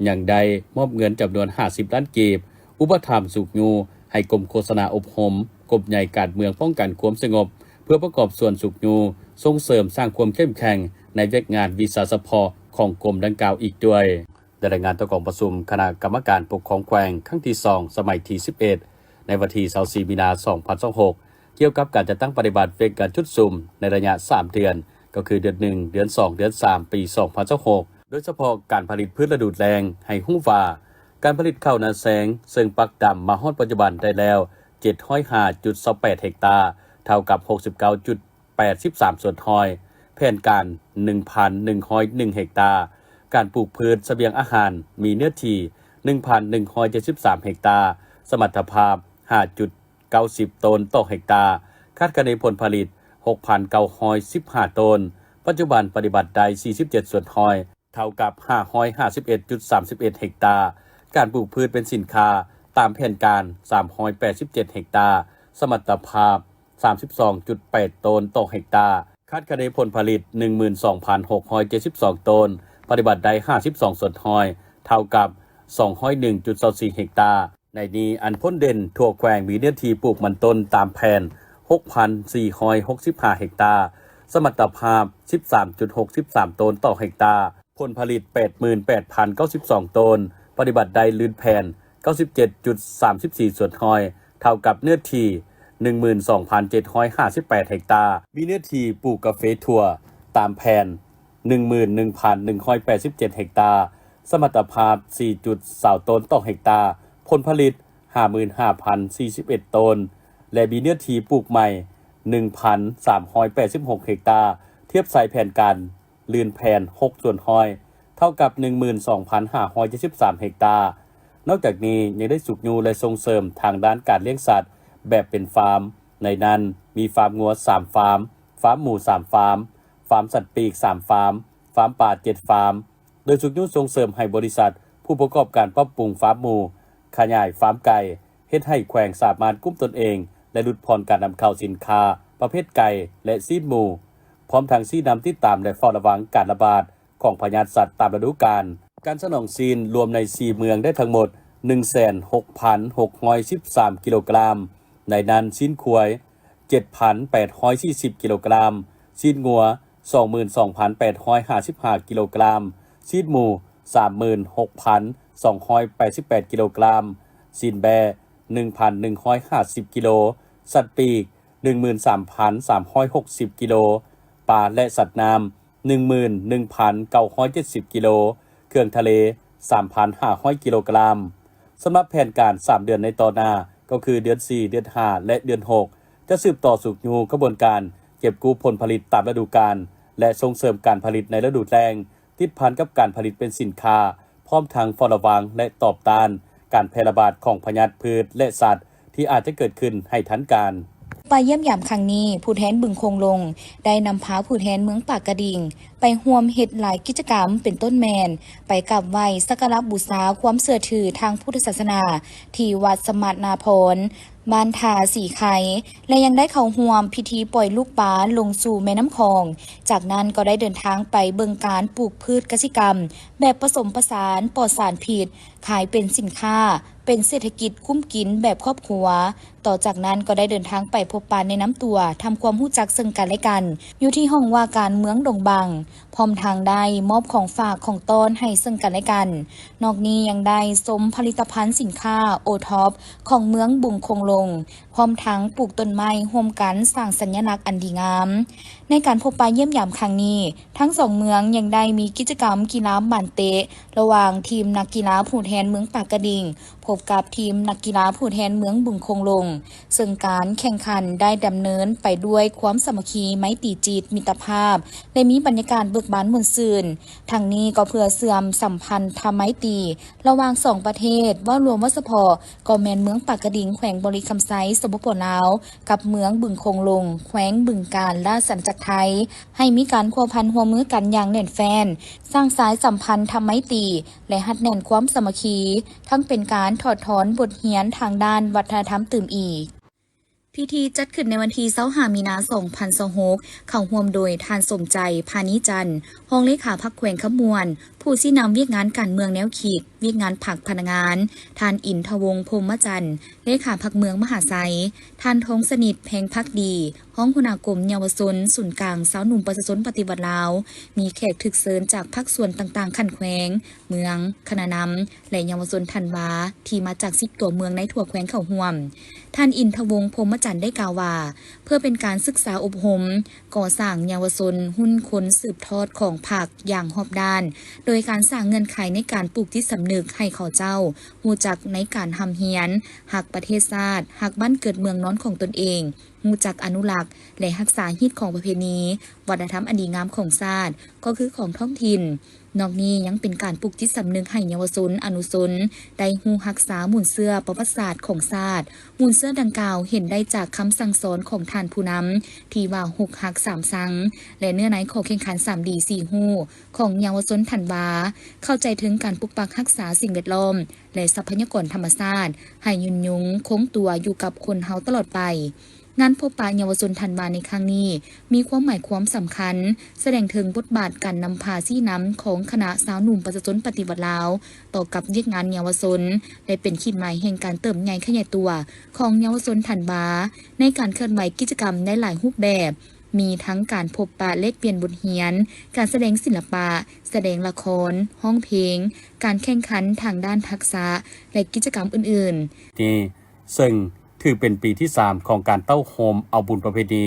ຍັງໄດ້ມອບເງິນຈຳນວນຫ້າສິບລ້ານກີບ ອຸປະຖຳຊຸກຍູ້ໃຫ້ກົມໂຄສະນາອົບຮົມ ກົມໃຫຍ່ການເມືອງປ້ອງກັນຄວາມສະຫງົບ ເພື່ອປະກອບສ່ວນຊຸກຍູ້ສົ່ງເສີມສ້າງຄວາມເຂັ້ມແຂງໃນວຽກງານວິຊາສະເພາະຂອງກົມດັ່ງກ່າວອີກດ້ວຍ. ໄດ້ລາຍງານຕໍ່ກອງປະຊຸມຄະນະກຳມະການປົກຄອງແຂວງຄັ້ງທີສອງ ສະໄໝທີສິບເອັດ ໃນວັນທີຊາວສີ່ ມີນາ ສອງພັນຊາວຫົກ ກ່ຽວກັບການຈັດຕັ້ງປະຕິບັດວຽກງານຈຸດສຸມໃນໄລຍະສາມເດືອນ ກໍຄືເດືອນໜຶ່ງ, ເດືອນສອງ, ເດືອນສາມ ປີສອງພັນຊາວຫົກ ໂດຍສະເພາະການຜະລິດພືດລະດູແລ້ງ ໃຫ້ຮູ້ວ່າ ການຜະລິດເຂົ້ານາແຊງ ເຊິ່ງປັກດຳມາຮອດປັດຈຸບັນໄດ້ແລ້ວ ເຈັດຮ້ອຍຫ້າຈຸດຊາວແປດເຮັກຕາ ເທົ່າກັບຫົກສິບເກົ້າຈຸດ ແປດສິບສາມສ່ວນຮ້ອຍ, ແຜນການໜຶ່ງພັນໜຶ່ງຮ້ອຍໜຶ່ງເຮັກຕາ, ການປູກພືດສະບຽງອາຫານມີເນື້ອທີ່ໜຶ່ງພັນໜຶ່ງຮ້ອຍເຈັດສິບສາມເຮັກຕາ, ສະມັດຕະພາບຫ້າຈຸດເກົ້າສິບໂຕນຕໍ່ເຮັກຕາ, ຄາດຄະເນຜົນຜະລິດຫົກພັນເກົ້າຮ້ອຍສິບຫ້າໂຕນ, ປັດຈຸບັນປະຕິບັດໄດ້ສີ່ສິບເຈັດສ່ວນຮ້ອຍ. ເທົ່າກັບຫ້າຮ້ອຍຫ້າສິບເອັດຈຸດສາມສິບເອັດເຮັກຕາ, ການປູກພືດເປັນສິນຄ້າຕາມແຜນການສາມຮ້ອຍແປດສິບເຈັດເຮັກຕາ, ສະມັດຕະພາບສາມສິບສອງຈຸດແປດໂຕນຕໍ່ເຮັກຕາ, ຄາດຄະເນຜົນຜະລິດໜຶ່ງໝື່ນສອງພັນຫົກຮ້ອຍເຈັດສິບສອງໂຕນ, ປະຕິບັດໄດ້ຫ້າສິບສອງສ່ວນຮ້ອຍ, ເທົ່າກັບສອງຮ້ອຍໜຶ່ງຈຸດຊາວສີ່ເຮັກຕາ. ໃນນີ້ ອັນພົ້ນເດັ່ນທົ່ວແຂວງມີເນື້ອທີ່ປູກມັນຕົ້ນຕາມແຜນຫົກພັນສີ່ຮ້ອຍຫົກສິບຫ້າເຮັກຕາ, ສະມັດຕະພາບສິບສາມຈຸດຫົກສິບສາມໂຕນຕໍ່ເຮັກຕາ, ຜົນຜະລິດແປດໝື່ນແປດພັນເກົ້າສິບສອງໂຕນ, ປະຕິບັດໄດ້ລື່ນແຜນເກົ້າສິບເຈັດຈຸດສາມສິບສີ່ສ່ວນຮ້ອຍ, ເທົ່າກັບເນື້ອທີ່ໜຶ່ງໝື່ນສອງພັນເຈັດຮ້ອຍຫ້າສິບແປດເຮັກຕາ, ມີເນື້ອທີ່ປູກກາເຟຖົ່ວຕາມແຜນ ໜຶ່ງໝື່ນໜຶ່ງພັນໜຶ່ງຮ້ອຍແປດສິບເຈັດເຮັກຕາ, ສະມັດຕະພາບສີ່ຈຸດຊາວໂຕນຕໍ່ເຮັກຕາ, ຜົນຜະລິດຫ້າໝື່ນຫ້າພັນສີ່ສິບເອັດໂຕນ ແລະ ມີເນື້ອທີ່ປູກໃໝ່ໜຶ່ງພັນສາມຮ້ອຍແປດສິບຫົກເຮັກຕາ, ທຽບໃສ່ແຜນການລື່ນແຜນຫົກສ່ວນຮ້ອຍ, ເທົ່າກັບໜຶ່ງໝື່ນສອງພັນຫ້າຮ້ອຍເຈັດສິບສາມເຮັກຕາ. ນອກຈາກນີ້ ຍັງໄດ້ຊຸກຍູ້ ແລະ ສົ່ງເສີມທາງດ້ານການລ້ຽງສັດແບບເປັນຟາມ, ໃນນັ້ນມີຟາມງົວສາມຟາມ, ຟາມໝູສາມຟາມ, ຟາມສັດປີກສາມຟາມ, ຟາມປາເຈັດຟາມ, ໂດຍຊຸກຍູ້ສົ່ງເສີມໃຫ້ບໍລິສັດຜູ້ປະກອບການປັບປຸງຟາມໝູ, ຂະຫຍາຍຟາມໄກ່, ເຮັດໃຫ້ແຂວງສາມາດກຸ້ມຕົນເອງ ແລະ ຫຼຸດຜ່ອນການນຳເຂົ້າສິນຄ້າປະເພດໄກ່ ແລະ ຊີ້ນໝູ, ພ້ອມທັງຊີ້ນຳ, ຕິດຕາມ ແລະ ເຝົ້າລະວັງການລະບາດຂອງພະຍາດສັດຕາມລະດູການ. ການສະໜອງຊີ້ນລວມໃນສີ່ເມືອງໄດ້ທັງໝົດໜຶ່ງແສນຫົກພັນຫົກຮ້ອຍສິບສາມກິໂລກຣາມ, ໃນນັ້ນຊີ້ນຄວາຍເຈັດພັນແປດຮ້ອຍສີ່ສິບກິໂລກຣາມ, ຊີ້ນງົວ ສອງໝື່ນສອງພັນແປດຮ້ອຍຫ້າສິບຫ້າກິໂລກຣາມ, ຊີ້ນໝູ ສາມໝື່ນຫົກພັນສອງຮ້ອຍແປດສິບແປດກິໂລກຣາມ, ຊີ້ນແບ້ ໜຶ່ງພັນໜຶ່ງຮ້ອຍຫ້າສິບກິໂລ, ສັດປີກ ໜຶ່ງໝື່ນສາມພັນສາມຮ້ອຍຫົກສິບກິໂລ, ປາ ແລະ ສັດນ້ຳ ໜຶ່ງໝື່ນໜຶ່ງພັນເກົ້າຮ້ອຍເຈັດສິບກິໂລ, ເຄື່ອງທະເລ ສາມພັນຫ້າຮ້ອຍກິໂລກຣາມ. ສຳລັບແຜນການສາມເດືອນໃນຕໍ່ໜ້າ ກໍຄືເດືອນສີ່, ເດືອນຫ້າ ແລະ ເດືອນຫົກ ຈະສືບຕໍ່ຊຸກຍູ້ຂະບວນການເກັບກູ້ຜົນຜະລິດຕາມລະດູການ ແລະ ສົ່ງເສີມການຜະລິດໃນລະດູແລ້ງ ຕິດພັນກັບການຜະລິດເປັນສິນຄ້າ, ພ້ອມທັງເຝົ້າລະວັງ ແລະ ຕອບຕ້ານການແຜ່ລະບາດຂອງພະຍາດພືດ ແລະ ສັດ ທີ່ອາດຈະເກີດຂຶ້ນໃຫ້ທັນການ. ໄປຢ້ຽມຢາມຄັ້ງນີ້, ຜູ້ແທນບຶງໂຂງຫຼົງ ໄດ້ນຳພາຜູ້ແທນເມືອງປາກກະດິງ ໄປຮ່ວມເຮັດຫຼາຍກິດຈະກຳ ເປັນຕົ້ນແມ່ນ ໄປກາບໄຫວ້ສັກກາລະບູຊາຄວາມເຊື່ອຖືທາງພຸດທະສາສະໜາ ທີ່ວັດສະໝາດນາພອນ ບ້ານທ່າສີໄຄ ແລະ ຍັງໄດ້ເຂົ້າຮ່ວມພິທີປ່ອຍລູກປາລົງສູ່ແມ່ນ້ຳຂອງ. ຈາກນັ້ນກໍໄດ້ເດີນທາງໄປເບິ່ງການປູກພືດກະສິກຳແບບປະສົມປະສານ ປອດສານພິດ ຂາຍເປັນສິນຄ້າ, ເປັນເສດຖະກິດກຸ້ມກິນແບບຄອບຄົວ. ຕໍ່ຈາກນັ້ນກໍໄດ້ເດີນທາງໄປພົບປະແນະນຳຕົວ, ທຳຄວາມຮູ້ຈັກເຊິ່ງກັນແລະກັນ ຢູ່ທີ່ຫ້ອງວ່າການເມືອງດົງບັງ, ພ້ອມທັງໄດ້ມອບຂອງຝາກຂອງຕ້ອນໃຫ້ເຊິ່ງກັນແລະກັນ. ນອກນີ້ຍັງໄດ້ຊົມຜະລິດຕະພັນສິນຄ້າໂອທັອບຂອງເມືອງບຶງໂຂງຫຼົງ, ພ້ອມທັງປູກຕົ້ນໄມ້ຮ່ວມກັນສ້າງສັນຍະລັກອັນດີງາມ. ໃນການພົບປະຢ້ຽມຢາມຄັ້ງນີ້, ທັງສອງເມືອງຍັງໄດ້ມີກິດຈະກຳກິລາບານເຕະ ລະຫວ່າງທີມນັກກິລາຜູ້ແທນເມືອງປາກກະດິງ ພົບກັບທີມນັກກິລາຜູ້ແທນເມືອງບຶງໂຂງຫຼົງ, ເຊິ່ງການແຂ່ງຂັນໄດ້ດຳເນີນໄປດ້ວຍຄວາມສາມັກຄີ, ໄມຕີຈິດ, ມິດຕະພາບ ແລະ ມີບັນຍາກາດເບີກບານມ່ວນຊື່ນ. ທັງນີ້ກໍເພື່ອເຊື່ອມສຳພັນທະໄມຕີລະຫວ່າງສອງປະເທດ, ເວົ້າລວມວ່າສະເພາະກໍແມ່ນເມືອງປາກກະດິງ ແຂວງບໍລິ ຄຳໄຊ ສປປ ລາວ ກັບເມືອງບຶງໂຂງຫຼົງ ແຂວງບຶງການ ລາຊະອານາຈັກໄທ ໃຫ້ມີການພົວພັນຮ່ວມມືກັນຢ່າງແໜ້ນແຟ້ນ, ສ້າງສາຍສຳພັນທຳໄມຕີ ແລະ ຮັດແໜ້ນຄວາມສາມັກຄີ, ທັງເປັນການຖອດຖອນບົດຮຽນທາງດ້ານວັດທະນະທຳຕື່ມອີກ. ພິທີຈັດຂຶ້ນໃນວັນທີຊາວຫ້າ ມີນາ ສອງພັນຊາວຫົກ ເຂົ້າຮ່ວມໂດຍທ່ານ ສົມໃຈ ພານີຈັນ ຮອງເລຂາພັກແຂວງຄຳມ່ວນ, ຜູ້ຊີ້ນຳວຽກງານການເມືອງແນວຄິດ, ວຽກງານພັກພະນັກງານ, ທ່ານ ອິນທະວົງ ພົມມະຈັນ ເລຂາພັກເມືອງມະຫາໄຊ, ທ່ານ ທອງສະໜິດ ແພງພັກດີ ຮອງຫົວໜ້າກົມເຍົາວະຊົນສູນກາງຊາວໜຸ່ມປະຊາຊົນປະຕິວັດລາວ, ມີແຂກຖືກເຊີນຈາກພາກສ່ວນຕ່າງໆຂັ້ນແຂວງ, ເມືອງ, ຄະນະນຳ ແລະ ເຍົາວະຊົນທັນວາ ທີ່ມາຈາກສິບຕົວເມືອງໃນທົ່ວແຂວງເຂົ້າຮ່ວມ. ທ່ານ ອິນທະວົງ ພົມມະຈັນ ໄດ້ກ່າວວ່າ ເພື່ອເປັນການສຶກສາອົບຮົມ ກໍ່ສ້າງເຍົາວະຊົນຮຸ່ນຄົນສືບທອດຂອງພັກຢ່າງຮອບດ້ານ, ໂດຍການສ້າງເງື່ອນໄຂໃນການປູກຈິດສຳນຶກໃຫ້ເຂົາເຈົ້າຮູ້ຈັກໃນການຮ່ຳຮຽນ, ຮັກປະເທດຊາດ, ຮັກບ້ານເກີດເມືອງນອນຂອງຕົນເອງ, ຮູ້ຈັກອະນຸລັກ ແລະ ຮັກສາຮີດຄອງປະເພນີ, ວັດທະນະທຳອັນດີງາມຂອງຊາດ, ກໍຄືຂອງທ້ອງຖິ່ນ. ນອກນີ້ຍັງເປັນການປູກຈິດສຳນຶກໃຫ້ເຍົາວະຊົນອະນຸຊົນໄດ້ຮູ້ຮັກສາມູນເຊື້ອປະຫວັດສາດຂອງຊາດ. ມູນເຊື້ອດັ່ງກ່າວເຫັນໄດ້ຈາກຄຳສັ່ງສອນຂອງທ່ານຜູ້ນຳທີ່ວ່າ ຫົກຮັກສາມສັງ ແລະ ເນື້ອໃນຂໍ້ແຂ່ງຂັນ ສາມດີ ສີ່ຮູ້ ຂອງເຍົາວະຊົນທັນວາ, ເຂົ້າໃຈເຖິງການປົກປັກຮັກສາສິ່ງແວດລ້ອມ ແລະ ຊັບພະຍາກອນທຳມະຊາດ ໃຫ້ຍືນຍົງຄົງຕົວຢູ່ກັບຄົນເຮົາຕະຫຼອດໄປ. ງານພົບປະເຍົາວະຊົນທັນວາໃນຄັ້ງນີ້ ມີຄວາມໝາຍຄວາມສຳຄັນ, ສະແດງເຖິງບົດບາດການນຳພາຊີ້ນຳຂອງຄະນະຊາວໜຸ່ມປະຊາຊົນປະຕິວັດລາວ ຕໍ່ກັບວຽກງານເຍົາວະຊົນ ແລະ ເປັນຂີດໝາຍແຫ່ງການເຕີບໃຫຍ່ຂະຫຍາຍຕົວຂອງເຍົາວະຊົນທັນວາ ໃນການເຄື່ອນໄຫວກິດຈະກຳໃນຫຼາຍຮູບແບບ, ມີທັງການພົບປະແລກປ່ຽນບົດຮຽນ, ການສະແດງສິລະປະ, ສະແດງລະຄອນ, ຮ້ອງເພງ, ການແຂ່ງຂັນທາງດ້ານທັກສະ ແລະ ກິດຈະກຳອື່ນໆ. ນີ້ ເຊິ່ງຖືເປັນປີທີສາມຂອງການເຕົ້າໂຮມເອົາບຸນປະເພນີ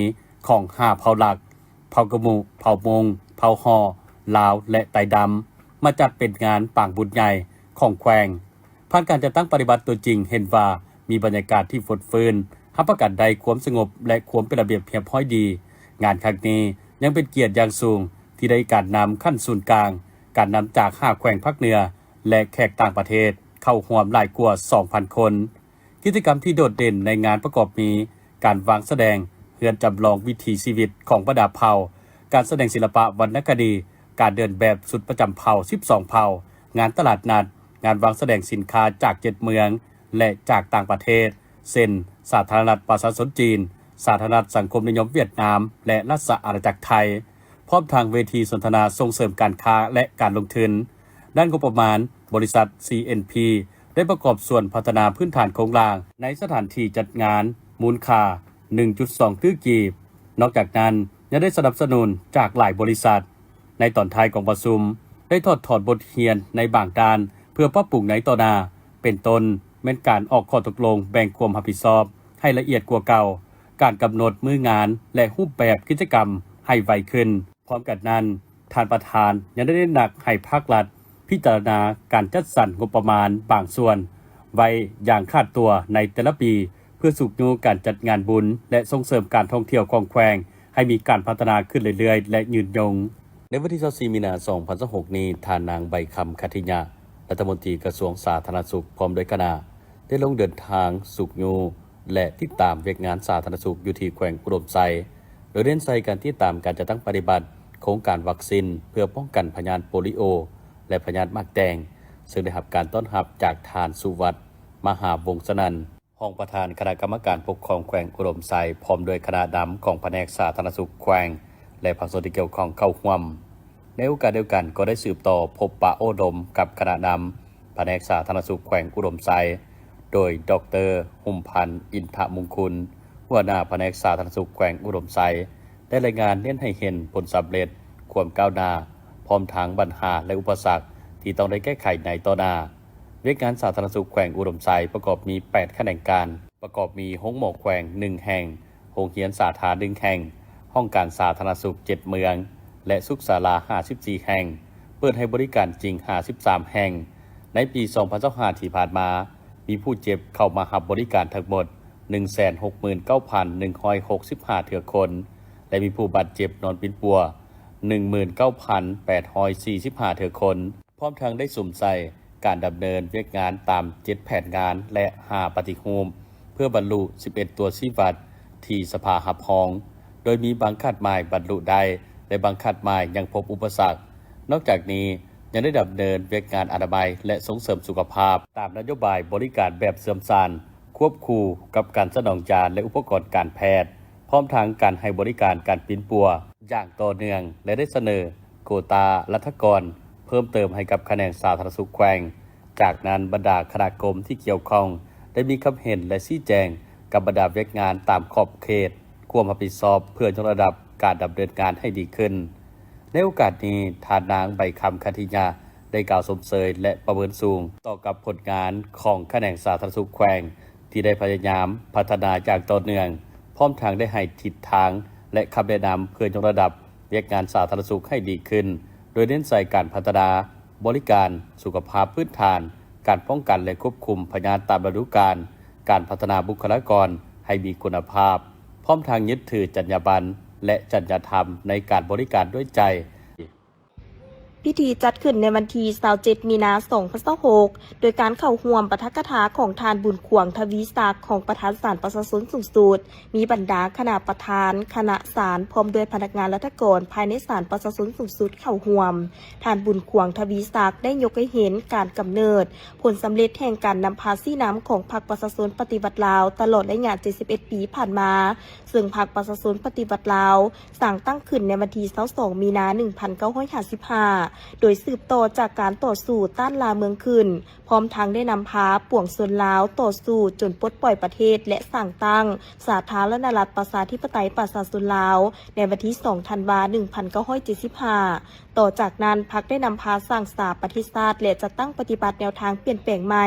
ຂອງຫ້າເຜົ່າຫຼັກ, ເຜົ່າກະມຸ, ເຜົ່າມົ້ງ, ເຜົ່າຫໍ່, ລາວ ແລະ ໄຕດຳ ມາຈັດເປັນງານປາງບຸນໃຫຍ່ຂອງແຂວງ. ຜ່ານການຈັດຕັ້ງປະຕິບັດຕົວຈິງເຫັນວ່າມີບັນຍາກາດທີ່ຟົດຟື້ນ, ຮັບປະກັນໄດ້ຄວາມສະຫງົບ ແລະ ຄວາມເປັນລະບຽບຮຽບຮ້ອຍດີ. ງານຄັ້ງນີ້ຍັງເປັນກຽດຢ່າງສູງທີ່ໄດ້ການນຳຂັ້ນສູນກາງ, ການນຳຈາກຫ້າແຂວງພາກເໜືອ ແລະ ແຂກຕ່າງປະເທດເຂົ້າຮ່ວມຫຼາຍກວ່າສອງພັນຄົນ. ກິດຈະກຳທີ່ໂດດເດັ່ນໃນງານປະກອບມີ ການວາງສະແດງເຮືອນຈຳລອງວິຖີຊີວິດຂອງບັນດາເຜົ່າ, ການສະແດງສິລະປະວັນນະຄະດີ, ການເດີນແບບຊຸດປະຈຳເຜົ່າສິບສອງເຜົ່າ, ງານຕະຫຼາດນັດ, ງານວາງສະແດງສິນຄ້າຈາກເຈັດເມືອງ ແລະ ຈາກຕ່າງປະເທດ ເຊັ່ນ ສາທາລະນະລັດປະຊາຊົນຈີນ, ສາທາລະນະລັດສັງຄົມນິຍົມຫວຽດນາມ ແລະ ລາຊະອານາຈັກໄທ, ພ້ອມທັງເວທີສົນທະນາສົ່ງເສີມການຄ້າ ແລະ ການລົງທຶນ. ດ້ານງົບປະມານ, ບໍລິສັດ ຊີເອັນພີ ໄດ້ປະກອບສ່ວນພັດທະນາພື້ນຖານໂຄງລ່າງໃນສະຖານທີ່ຈັດງານ ມູນຄ່າໜຶ່ງຈຸດສອງຕື້ກີບ. ນອກຈາກນັ້ນ ຍັງໄດ້ສະໜັບສະໜູນຈາກຫຼາຍບໍລິສັດ. ໃນຕອນທ້າຍກອງປະຊຸມ ໄດ້ຖອດຖອນບົດຮຽນໃນບາງດ້ານເພື່ອປັບປຸງໃນຕໍ່ໜ້າ, ເປັນຕົ້ນແມ່ນການອອກຂໍ້ຕົກລົງແບ່ງຄວາມຮັບຜິດຊອບໃຫ້ລະອຽດກວ່າເກົ່າ, ການກຳນົດມື້ງານ ແລະ ຮູບແບບກິດຈະກຳໃຫ້ໄວຂຶ້ນ. ພ້ອມກັນນັ້ນ, ທ່ານປະທານຍັງໄດ້ເນັ້ນໜັກໃຫ້ພາກລັດພິຈາລະນາການຈັດສັນງົບປະມານບາງສ່ວນໄວ້ຢ່າງຂາດຕົວໃນແຕ່ລະປີ ເພື່ອຊຸກຍູ້ການຈັດງານບຸນ ແລະ ສົ່ງເສີມການທ່ອງທ່ຽວຂອງແຂວງໃຫ້ມີການພັດທະນາຂຶ້ນເລື້ອຍໆ ແລະ ຍືນຍົງ. ໃນວັນທີຊາວສີ່ ມີນາ ສອງພັນຊາວຫົກນີ້, ທ່ານນາງ ໃບຄຳ ຄັດທິຍະ ລັດຖະມົນຕີກະຊວງສາທາລະນະສຸກ ພ້ອມດ້ວຍຄະນະ ໄດ້ລົງເດີນທາງຊຸກຍູ້ ແລະ ຕິດຕາມວຽກງານສາທາລະນະສຸກຢູ່ທີ່ແຂວງອຸດົມໄຊ, ໂດຍເນັ້ນໃສ່ການຕິດຕາມການຈັດຕັ້ງປະຕິບັດໂຄງການວັກຊີນເພື່ອປ້ອງກັນພະຍາດໂປລິໂອ ແລະ ພະຍາດໝາກແດງ, ເຊິ່ງໄດ້ຮັບການຕ້ອນຮັບຈາກທ່ານ ສຸວັດ ມະຫາວົງສະນັນ, ຮອງປະທານຄະນະກຳມະການປົກຄອງແຂວງອຸດົມໄຊ, ພ້ອມດ້ວຍຄະນະນຳຂອງພະແນກສາທາລະນະສຸກແຂວງ ແລະ ພາກສ່ວນທີ່ກ່ຽວຂ້ອງເຂົ້າຮ່ວມ. ໃນໂອກາດດຽວກັນກໍໄດ້ສືບຕໍ່ພົບປະໂອ້ລົມກັບຄະນະນຳພະແນກສາທາລະນະສຸກແຂວງອຸດົມໄຊ, ໂດຍ ດອກເຕີ ຫຸມພັນ ອິນທະມຸງຄຸນ, ຫົວໜ້າພະແນກສາທາລະນະສຸກແຂວງອຸດົມໄຊ ໄດ້ລາຍງານເນັ້ນໃຫ້ເຫັນຜົນສຳເລັດ, ຄວາມກ້າວໜ້າ, ພ້ອມທັງບັນຫາ ແລະ ອຸປະສັກທີ່ຕ້ອງໄດ້ແກ້ໄຂໃນຕໍ່ໜ້າ. ວຽກງານສາທາລະນະສຸກແຂວງອຸດົມໄຊປະກອບມີແປດຂະແໜງການ, ປະກອບມີໂຮງໝໍແຂວງໜຶ່ງແຫ່ງ, ໂຮງຮຽນສາທາໜຶ່ງແຫ່ງ, ຫ້ອງການສາທາລະນະສຸກເຈັດເມືອງ ແລະ ສຸກສາລາຫ້າສິບສີ່ແຫ່ງ, ເປີດໃຫ້ບໍລິການຈິງຫ້າສິບສາມແຫ່ງ. ໃນປີສອງພັນຊາວຫ້າທີ່ຜ່ານມາ, ມີຜູ້ເຈັບເຂົ້າມາຮັບບໍລິການທັງໝົດໜຶ່ງແສນຫົກໝື່ນເກົ້າພັນໜຶ່ງຮ້ອຍຫົກສິບຫ້າເທື່ອຄົນ ແລະ ມີຜູ້ບາດເຈັບນອນປິ່ນປົວໜຶ່ງໝື່ນເກົ້າພັນແປດຮ້ອຍສີ່ສິບຫ້າເທື່ອຄົນ. ພ້ອມທັງໄດ້ສຸມໃສ່ການດຳເນີນວຽກງານຕາມເຈັດແຜນງານ ແລະ ຫ້າປະຕິຮູບ ເພື່ອບັນລຸສິບເອັດຕົວຊີ້ວັດທີ່ສະພາຮັບຮອງ, ໂດຍມີບາງຄາດໝາຍບັນລຸໄດ້ ແລະ ບາງຄາດໝາຍຍັງພົບອຸປະສັກ. ນອກຈາກນີ້ ຍັງໄດ້ດຳເນີນວຽກງານອະນາໄມ ແລະ ສົ່ງເສີມສຸຂະພາບ ຕາມນະໂຍບາຍບໍລິການແບບເຊື່ອມຊານ, ຄວບຄູ່ກັບການສະໜອງຢາ ແລະ ອຸປະກອນການແພດ, ພ້ອມທັງການໃຫ້ບໍລິການການປິ່ນປົວຢ່າງຕໍ່ເນື່ອງ ແລະ ໄດ້ສະເໜີໂກຕາລັດຖະກອນເພີ່ມເຕີມໃຫ້ກັບຂະແໜງສາທາລະນະສຸກແຂວງ. ຈາກນັ້ນ, ບັນດາຄະນະກົມທີ່ກ່ຽວຂ້ອງໄດ້ມີຄຳເຫັນ ແລະ ຊີ້ແຈງກັບບັນດາວຽກງານຕາມຂອບເຂດຄວາມຮັບຜິດຊອບ ເພື່ອຍົກລະດັບການດຳເນີນງານໃຫ້ດີຂຶ້ນ. ໃນໂອກາດນີ້, ທ່ານນາງ ໃບຄຳ ຄັນທິຍາ ໄດ້ກ່າວຊົມເຊີຍ ແລະ ປະເມີນສູງຕໍ່ກັບຜົນງານຂອງຂະແໜງສາທາລະນະສຸກແຂວງ ທີ່ໄດ້ພະຍາຍາມພັດທະນາຢ່າງຕໍ່ເນື່ອງ, ພ້ອມທັງໄດ້ໃຫ້ທິດທາງ ແລະ ຄຳແນະນຳເພື່ອຍົກລະດັບວຽກງານສາທາລະນະສຸກໃຫ້ດີຂຶ້ນ, ໂດຍເນັ້ນໃສ່ການພັດທະນາບໍລິການສຸຂະພາບພື້ນຖານ, ການປ້ອງກັນ ແລະ ຄວບຄຸມພະຍາດຕາມລະດູການ, ການພັດທະນາບຸກຄະລາກອນໃຫ້ມີຄຸນນະພາບ, ພ້ອມທັງຍຶດຖືຈັນຍາບັນ ແລະ ຈັນຍາທຳໃນການບໍລິການດ້ວຍໃຈ. ພິທີຈັດຂຶ້ນໃນວັນທີຊາວເຈັດ ມີນາ ສອງພັນຊາວຫົກ ໂດຍການເຂົ້າຮ່ວມປາຖະກະຖາຂອງທ່ານ ບຸນຂວາງ ທະວີສັກ ຮອງປະທານສານປະຊາຊົນສູງສຸດ, ມີບັນດາຄະນະປະທານ, ຄະນະສານ ພ້ອມດ້ວຍພະນັກງານລັດຖະກອນພາຍໃນສານປະຊາຊົນສູງສຸດເຂົ້າຮ່ວມ. ທ່ານ ບຸນຂວາງ ທະວີສັກ ໄດ້ຍົກໃຫ້ເຫັນການກຳເນີດ, ຜົນສຳເລັດແຫ່ງການນຳພາຊີ້ນຳຂອງພັກປະຊາຊົນປະຕິວັດລາວ ຕະຫຼອດໄລຍະເຈັດສິບເອັດປີຜ່ານມາ, ເຊິ່ງພັກປະຊາຊົນປະຕິວັດລາວ ສ້າງຕັ້ງຂຶ້ນໃນວັນທີຊາວສອງ ມີນາ ໜຶ່ງພັນເກົ້າຮ້ອຍຫ້າສິບຫ້າ ໂດຍສືບຕໍ່ຈາກການຕໍ່ສູ້ຕ້ານລ່າເມືອງຂຶ້ນ, ພ້ອມທັງໄດ້ນຳພາປວງຊົນລາວຕໍ່ສູ້ຈົນປົດປ່ອຍປະເທດ ແລະ ສ້າງຕັ້ງສາທາລະນະລັດປະຊາທິປະໄຕປະຊາຊົນລາວ ໃນວັນທີສອງ ທັນວາ ໜຶ່ງພັນເກົ້າຮ້ອຍເຈັດສິບຫ້າ. ຕໍ່ຈາກນັ້ນ, ພັກໄດ້ນຳພາສ້າງສາປະເທດຊາດ ແລະ ຈັດຕັ້ງປະຕິບັດແນວທາງປ່ຽນແປງໃໝ່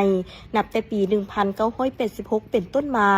ນັບແຕ່ປີໜຶ່ງພັນເກົ້າຮ້ອຍແປດສິບຫົກເປັນຕົ້ນມາ.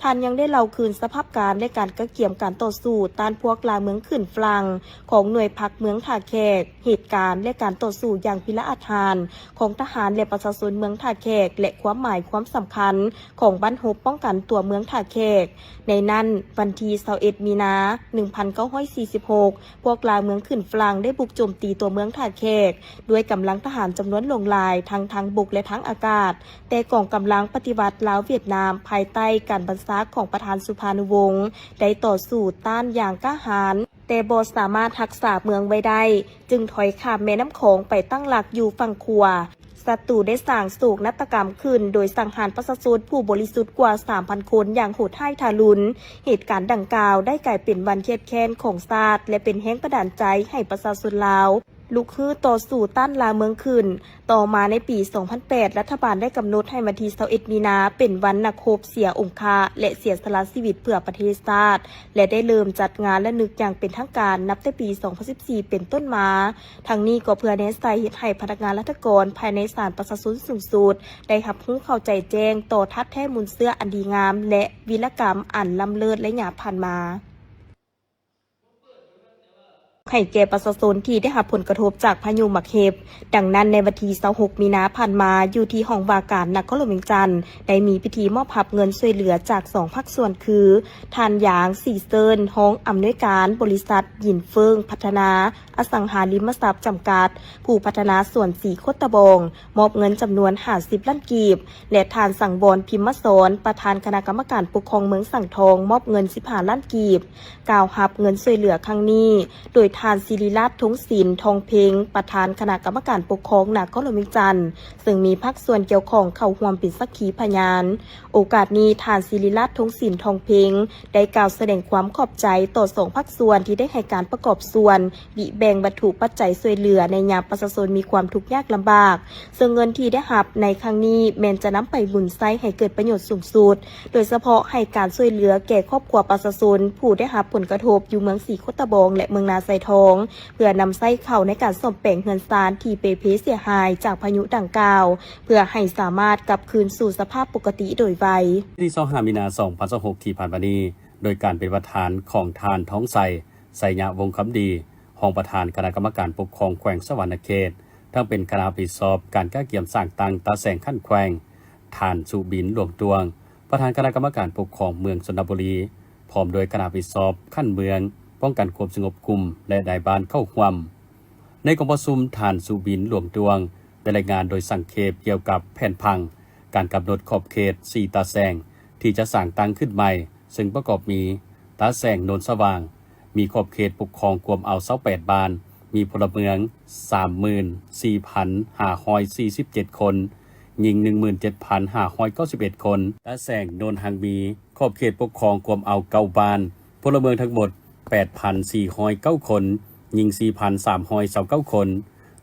ທ່ານຍັງໄດ້ເລົ່າຄືນສະພາບການ ແລະ ການກະກຽມການຕໍ່ສູ້ຕ້ານພວກລ່າເມືອງຂຶ້ນຝຣັ່ງຂອງໜ່ວຍພັກເມືອງທ່າແຂກ, ເຫດການ ແລະ ການຕໍ່ສູ້ຢ່າງພິລະອາດຫານຂອງທະຫານ ແລະ ປະຊາຊົນເມືອງທ່າແຂກ ແລະ ຄວາມໝາຍຄວາມສຳຄັນຂອງບັ້ນຮົບປ້ອງກັນຕົວເມືອງທ່າແຂກ. ໃນນັ້ນ, ວັນທີຊາວເອັດ ມີນາ ໜຶ່ງພັນເກົ້າຮ້ອຍສີ່ສິບຫົກ ພວກລ່າເມືອງຂຶ້ນຝຣັ່ງໄດ້ບຸກໂຈມຕີຕົວເມືອງທ່າແຂກດ້ວຍກຳລັງທະຫານຈຳນວນຫຼວງຫຼາຍ ທັງທາງບົກ ແລະ ທາງອາກາດ, ແຕ່ກອງກຳລັງປະຕິວັດລາວຫວຽດນາມ ພາຍໃຕ້ການບັນຊາຂອງປະທານສຸພານຸວົງ ໄດ້ຕໍ່ສູ້ຕ້ານຢ່າງກ້າຫານ, ແຕ່ບໍ່ສາມາດຮັກສາເມືອງໄວ້ໄດ້, ຈຶ່ງຖອຍຂ້າມແມ່ນ້ຳຂອງໄປຕັ້ງຫຼັກຢູ່ຝັ່ງຂວາ. ສັດຕູໄດ້ສ້າງໂສກນາດຕະກຳຂຶ້ນ ໂດຍສັງຫານປະຊາຊົນຜູ້ບໍລິສຸດກວ່າສາມພັນຄົນຢ່າງໂຫດຮ້າຍທາລຸນ. ເຫດການດັ່ງກ່າວໄດ້ກາຍເປັນວັນຄຽດແຄ້ນຂອງຊາດ ແລະ ເປັນແຮງບັນດານໃຈໃຫ້ປະຊາຊົນລາວລຸກຮືຕໍ່ສູ້ຕ້ານລ່າເມືອງຂຶ້ນ. ຕໍ່ມາໃນປີສອງພັນແປດ ລັດຖະບານໄດ້ກຳນົດໃຫ້ວັນທີຊາວເອັດ ມີນາ ເປັນວັນນັກຮົບເສຍອົງຄະ ແລະ ເສຍສະຫຼະຊີວິດເພື່ອປະເທດຊາດ ແລະ ໄດ້ເລີ່ມຈັດງານລະນຶກຢ່າງເປັນທາງການນັບແຕ່ປີສອງພັນສິບສີ່ເປັນຕົ້ນມາ. ທັງນີ້ກໍເພື່ອແນໃສ່ເຮັດໃຫ້ພະນັກງານລັດຖະກອນພາຍໃນສານປະຊາຊົນສູງສຸດ ໄດ້ຮັບຮູ້ເຂົ້າໃຈແຈ້ງຕໍ່ທາດແທ້ມູນເຊື້ອອັນດີງາມ ແລະ ວິລະກຳອັນລ້ຳເລີດໄລຍະຜ່ານມາ. ໃຫ້ແກ່ປະຊາຊົນທີ່ໄດ້ຮັບຜົນກະທົບຈາກພາຍຸໝາກເຫັບ. ດັ່ງນັ້ນ, ໃນວັນທີຊາວຫົກ ມີນາຜ່ານມາ, ຢູ່ທີ່ຫ້ອງວ່າການນະຄອນຫຼວງວຽງຈັນ ໄດ້ມີພິທີມອບຮັບເງິນຊ່ວຍເຫຼືອຈາກສອງພາກສ່ວນຄື ທ່ານ ຢາງ ສີເຊີນ ຮອງອຳນວຍການບໍລິສັດ ຍິນເຟິງ ພັດທະນາ ອະສັງຫາລິມະຊັບ ຈຳກັດ, ຜູ້ພັດທະນາສວນສີໂຄດຕະບອງ ມອບເງິນຈຳນວນຫ້າສິບລ້ານກີບ ແລະ ທ່ານ ສັງວອນ ພິມມະສອນ ປະທານຄະນະກຳມະການປົກຄອງເມືອງສັງທອງ ມອບເງິນສິບຫ້າລ້ານກີບ. ກ່າວຮັບເງິນຊ່ວຍເຫຼືອຄັ້ງນີ້ ໂດຍທ່ານ ສິລິລາດ ທົງສິນ ທອງເພັງ ປະທານຄະນະກຳມະການປົກຄອງນະຄອນຫຼວງວຽງຈັນ, ເຊິ່ງມີພາກສ່ວນກ່ຽວຂ້ອງເຂົ້າຮ່ວມເປັນສັກຂີພະຍານ. ໂອກາດນີ້, ທ່ານ ສິລິລາດ ທົງສິນ ທອງເພັງ ໄດ້ກ່າວສະແດງຄວາມຂອບໃຈຕໍ່ສອງພາກສ່ວນທີ່ໄດ້ໃຫ້ການປະກອບສ່ວນ ບິແບ່ງວັດຖຸປັດໄຈຊ່ວຍເຫຼືອໃນຍາມປະຊາຊົນມີຄວາມທຸກຍາກລຳບາກ, ເຊິ່ງເງິນທີ່ໄດ້ຮັບໃນຄັ້ງນີ້ແມ່ນຈະນຳໄປໝູນໃຊ້ໃຫ້ເກີດປະໂຫຍດສູງສຸດ, ໂດຍສະເພາະໃຫ້ການຊ່ວຍເຫຼືອແກ່ຄອບຄົວປະຊາຊົນຜູ້ໄດ້ຮັບຜົນກະທົບຢູ່ເມືອງສີໂຄດຕະບອງ ແລະ ເມືອງນາຊາຍທອງ, ເພື່ອນຳໃຊ້ເຂົ້າໃນການສ້ອມແປງເຮືອນຊານທີ່ເປເພເສຍຫາຍຈາກພາຍຸດັ່ງກ່າວ, ເພື່ອໃຫ້ສາມາດກັບຄືນສູ່ສະພາບປົກກະຕິໂດຍໄວ. ວັນທີຊາວຫ້າ ມີນາ ສອງພັນຊາວຫົກ ທີ່ຜ່ານມານີ້, ໂດຍການເປັນປະທານຂອງທ່ານ ທອງໄຊ ໄຊຍະວົງຄຳດີ ຮອງປະທານຄະນະກຳມະການປົກຄອງແຂວງສະຫວັນນະເຂດ, ທັງເປັນຄະນະຮັບຜິດຊອບການກະກຽມສ້າງຕັ້ງຕາແສງຂັ້ນແຂວງ, ທ່ານ ສຸບິນ ຫຼວງດວງ ປະທານຄະນະກຳມະການປົກຄອງເມືອງຊົນນະບູລີ, ພ້ອມດ້ວຍຄະນະຮັບຜິດຊອບຂັ້ນເມືອງ, ປ້ອງກັນຄວາມສະຫງົບກຸ່ມ ແລະ ນາຍບ້ານເຂົ້າຮ່ວມ. ໃນກອງປະຊຸມ, ທ່ານ ສຸບິນ ຫຼວງດວງ ໄດ້ລາຍງານໂດຍສັງເຂບກ່ຽວກັບແຜນຜັງ, ການກຳນົດຂອບເຂດສີ່ຕາແສງ, ທີ່ຈະສ້າງຕັ້ງຂຶ້ນໃໝ່ ເຊິ່ງປະກອບມີ ຕາແສງ ໂນນສະຫວ່າງ ມີຂອບເຂດປົກຄອງກວມເອົາຊາວແປດບ້ານ, ມີພົນລະເມືອງສາມໝື່ນສີ່ພັນຫ້າຮ້ອຍສີ່ສິບເຈັດຄົນ, ຍິງໜຶ່ງໝື່ນເຈັດພັນຫ້າຮ້ອຍເກົ້າສິບເອັດຄົນ. ຕາແສງ ໂນນຮັງມີ ຂອບເຂດປົກຄອງກວມເອົາເກົ້າບ້ານ, ພົນລະເມືອງທັງໝົດແປດພັນສີ່ຮ້ອຍເກົ້າຄົນ, ຍິງສີ່ພັນສາມຮ້ອຍຊາວເກົ້າຄົນ.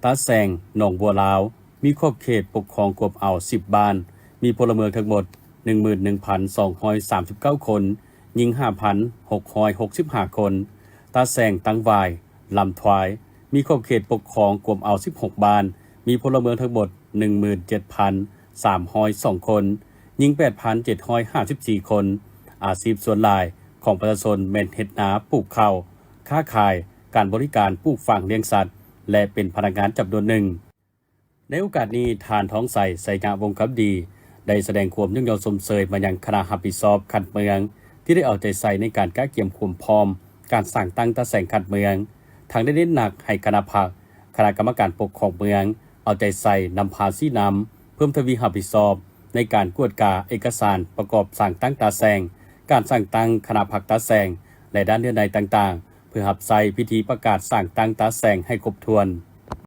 ຕາແສງ ໜອງບົວລາວ ມີຂອບເຂດປົກຄອງກວມເອົາສິບບ້ານ, ມີພົນລະເມືອງທັງໝົດໜຶ່ງໝື່ນໜຶ່ງພັນສອງຮ້ອຍສາມສິບເກົ້າຄົນ, ຍິງຫ້າພັນຫົກຮ້ອຍຫົກສິບຫ້າຄົນ. ຕາແສງ ຕັງຫວາຍ ລຳທວາຍ ມີຂອບເຂດປົກຄອງກວມເອົາສິບຫົກບ້ານ, ມີພົນລະເມືອງທັງໝົດໜຶ່ງໝື່ນເຈັດພັນສາມຮ້ອຍສອງຄົນ, ຍິງແປດພັນເຈັດຮ້ອຍຫ້າສິບສີ່ຄົນ. ອາຊີບສ່ວນຫຼາຍຂອງປະຊາຊົນແມ່ນເຮັດນາ, ປູກເຂົ້າ, ຄ້າຂາຍ, ການບໍລິການ, ປູກຝັງ, ລ້ຽງສັດ ແລະ ເປັນພະນັກງານຈຳນວນໜຶ່ງ. ໃນໂອກາດນີ້, ທ່ານ ທອງໃສ ໄຊຍະວົງຄຳດີ ໄດ້ສະແດງຄວາມຍົກຍ້ອງຊົມເຊີຍມາຍັງຄະນະຮັບຜິດຊອບຂັ້ນເມືອງ ທີ່ໄດ້ເອົາໃຈໃສ່ໃນການກະກຽມຄວາມພ້ອມການສ້າງຕັ້ງຕາແສງຂັ້ນເມືອງ, ທັງໄດ້ເນັ້ນໜັກໃຫ້ຄະນະພັກ, ຄະນະກຳມະການປົກຄອງເມືອງ ເອົາໃຈໃສ່ນຳພາຊີ້ນຳ, ເພີ່ມທະວີຮັບຜິດຊອບໃນການກວດກາເອກະສານປະກອບສ້າງຕັ້ງຕາແສງ, ການສ້າງຕັ້ງຄະນະພັກຕາແສງ ແລະ ດ້ານເນື້ອໃນຕ່າງໆ ເພື່ອຮັບໃຊ້ພິທີປະກາດສ້າງຕັ້ງຕາແສງໃຫ້ຄົບຖ້ວນ.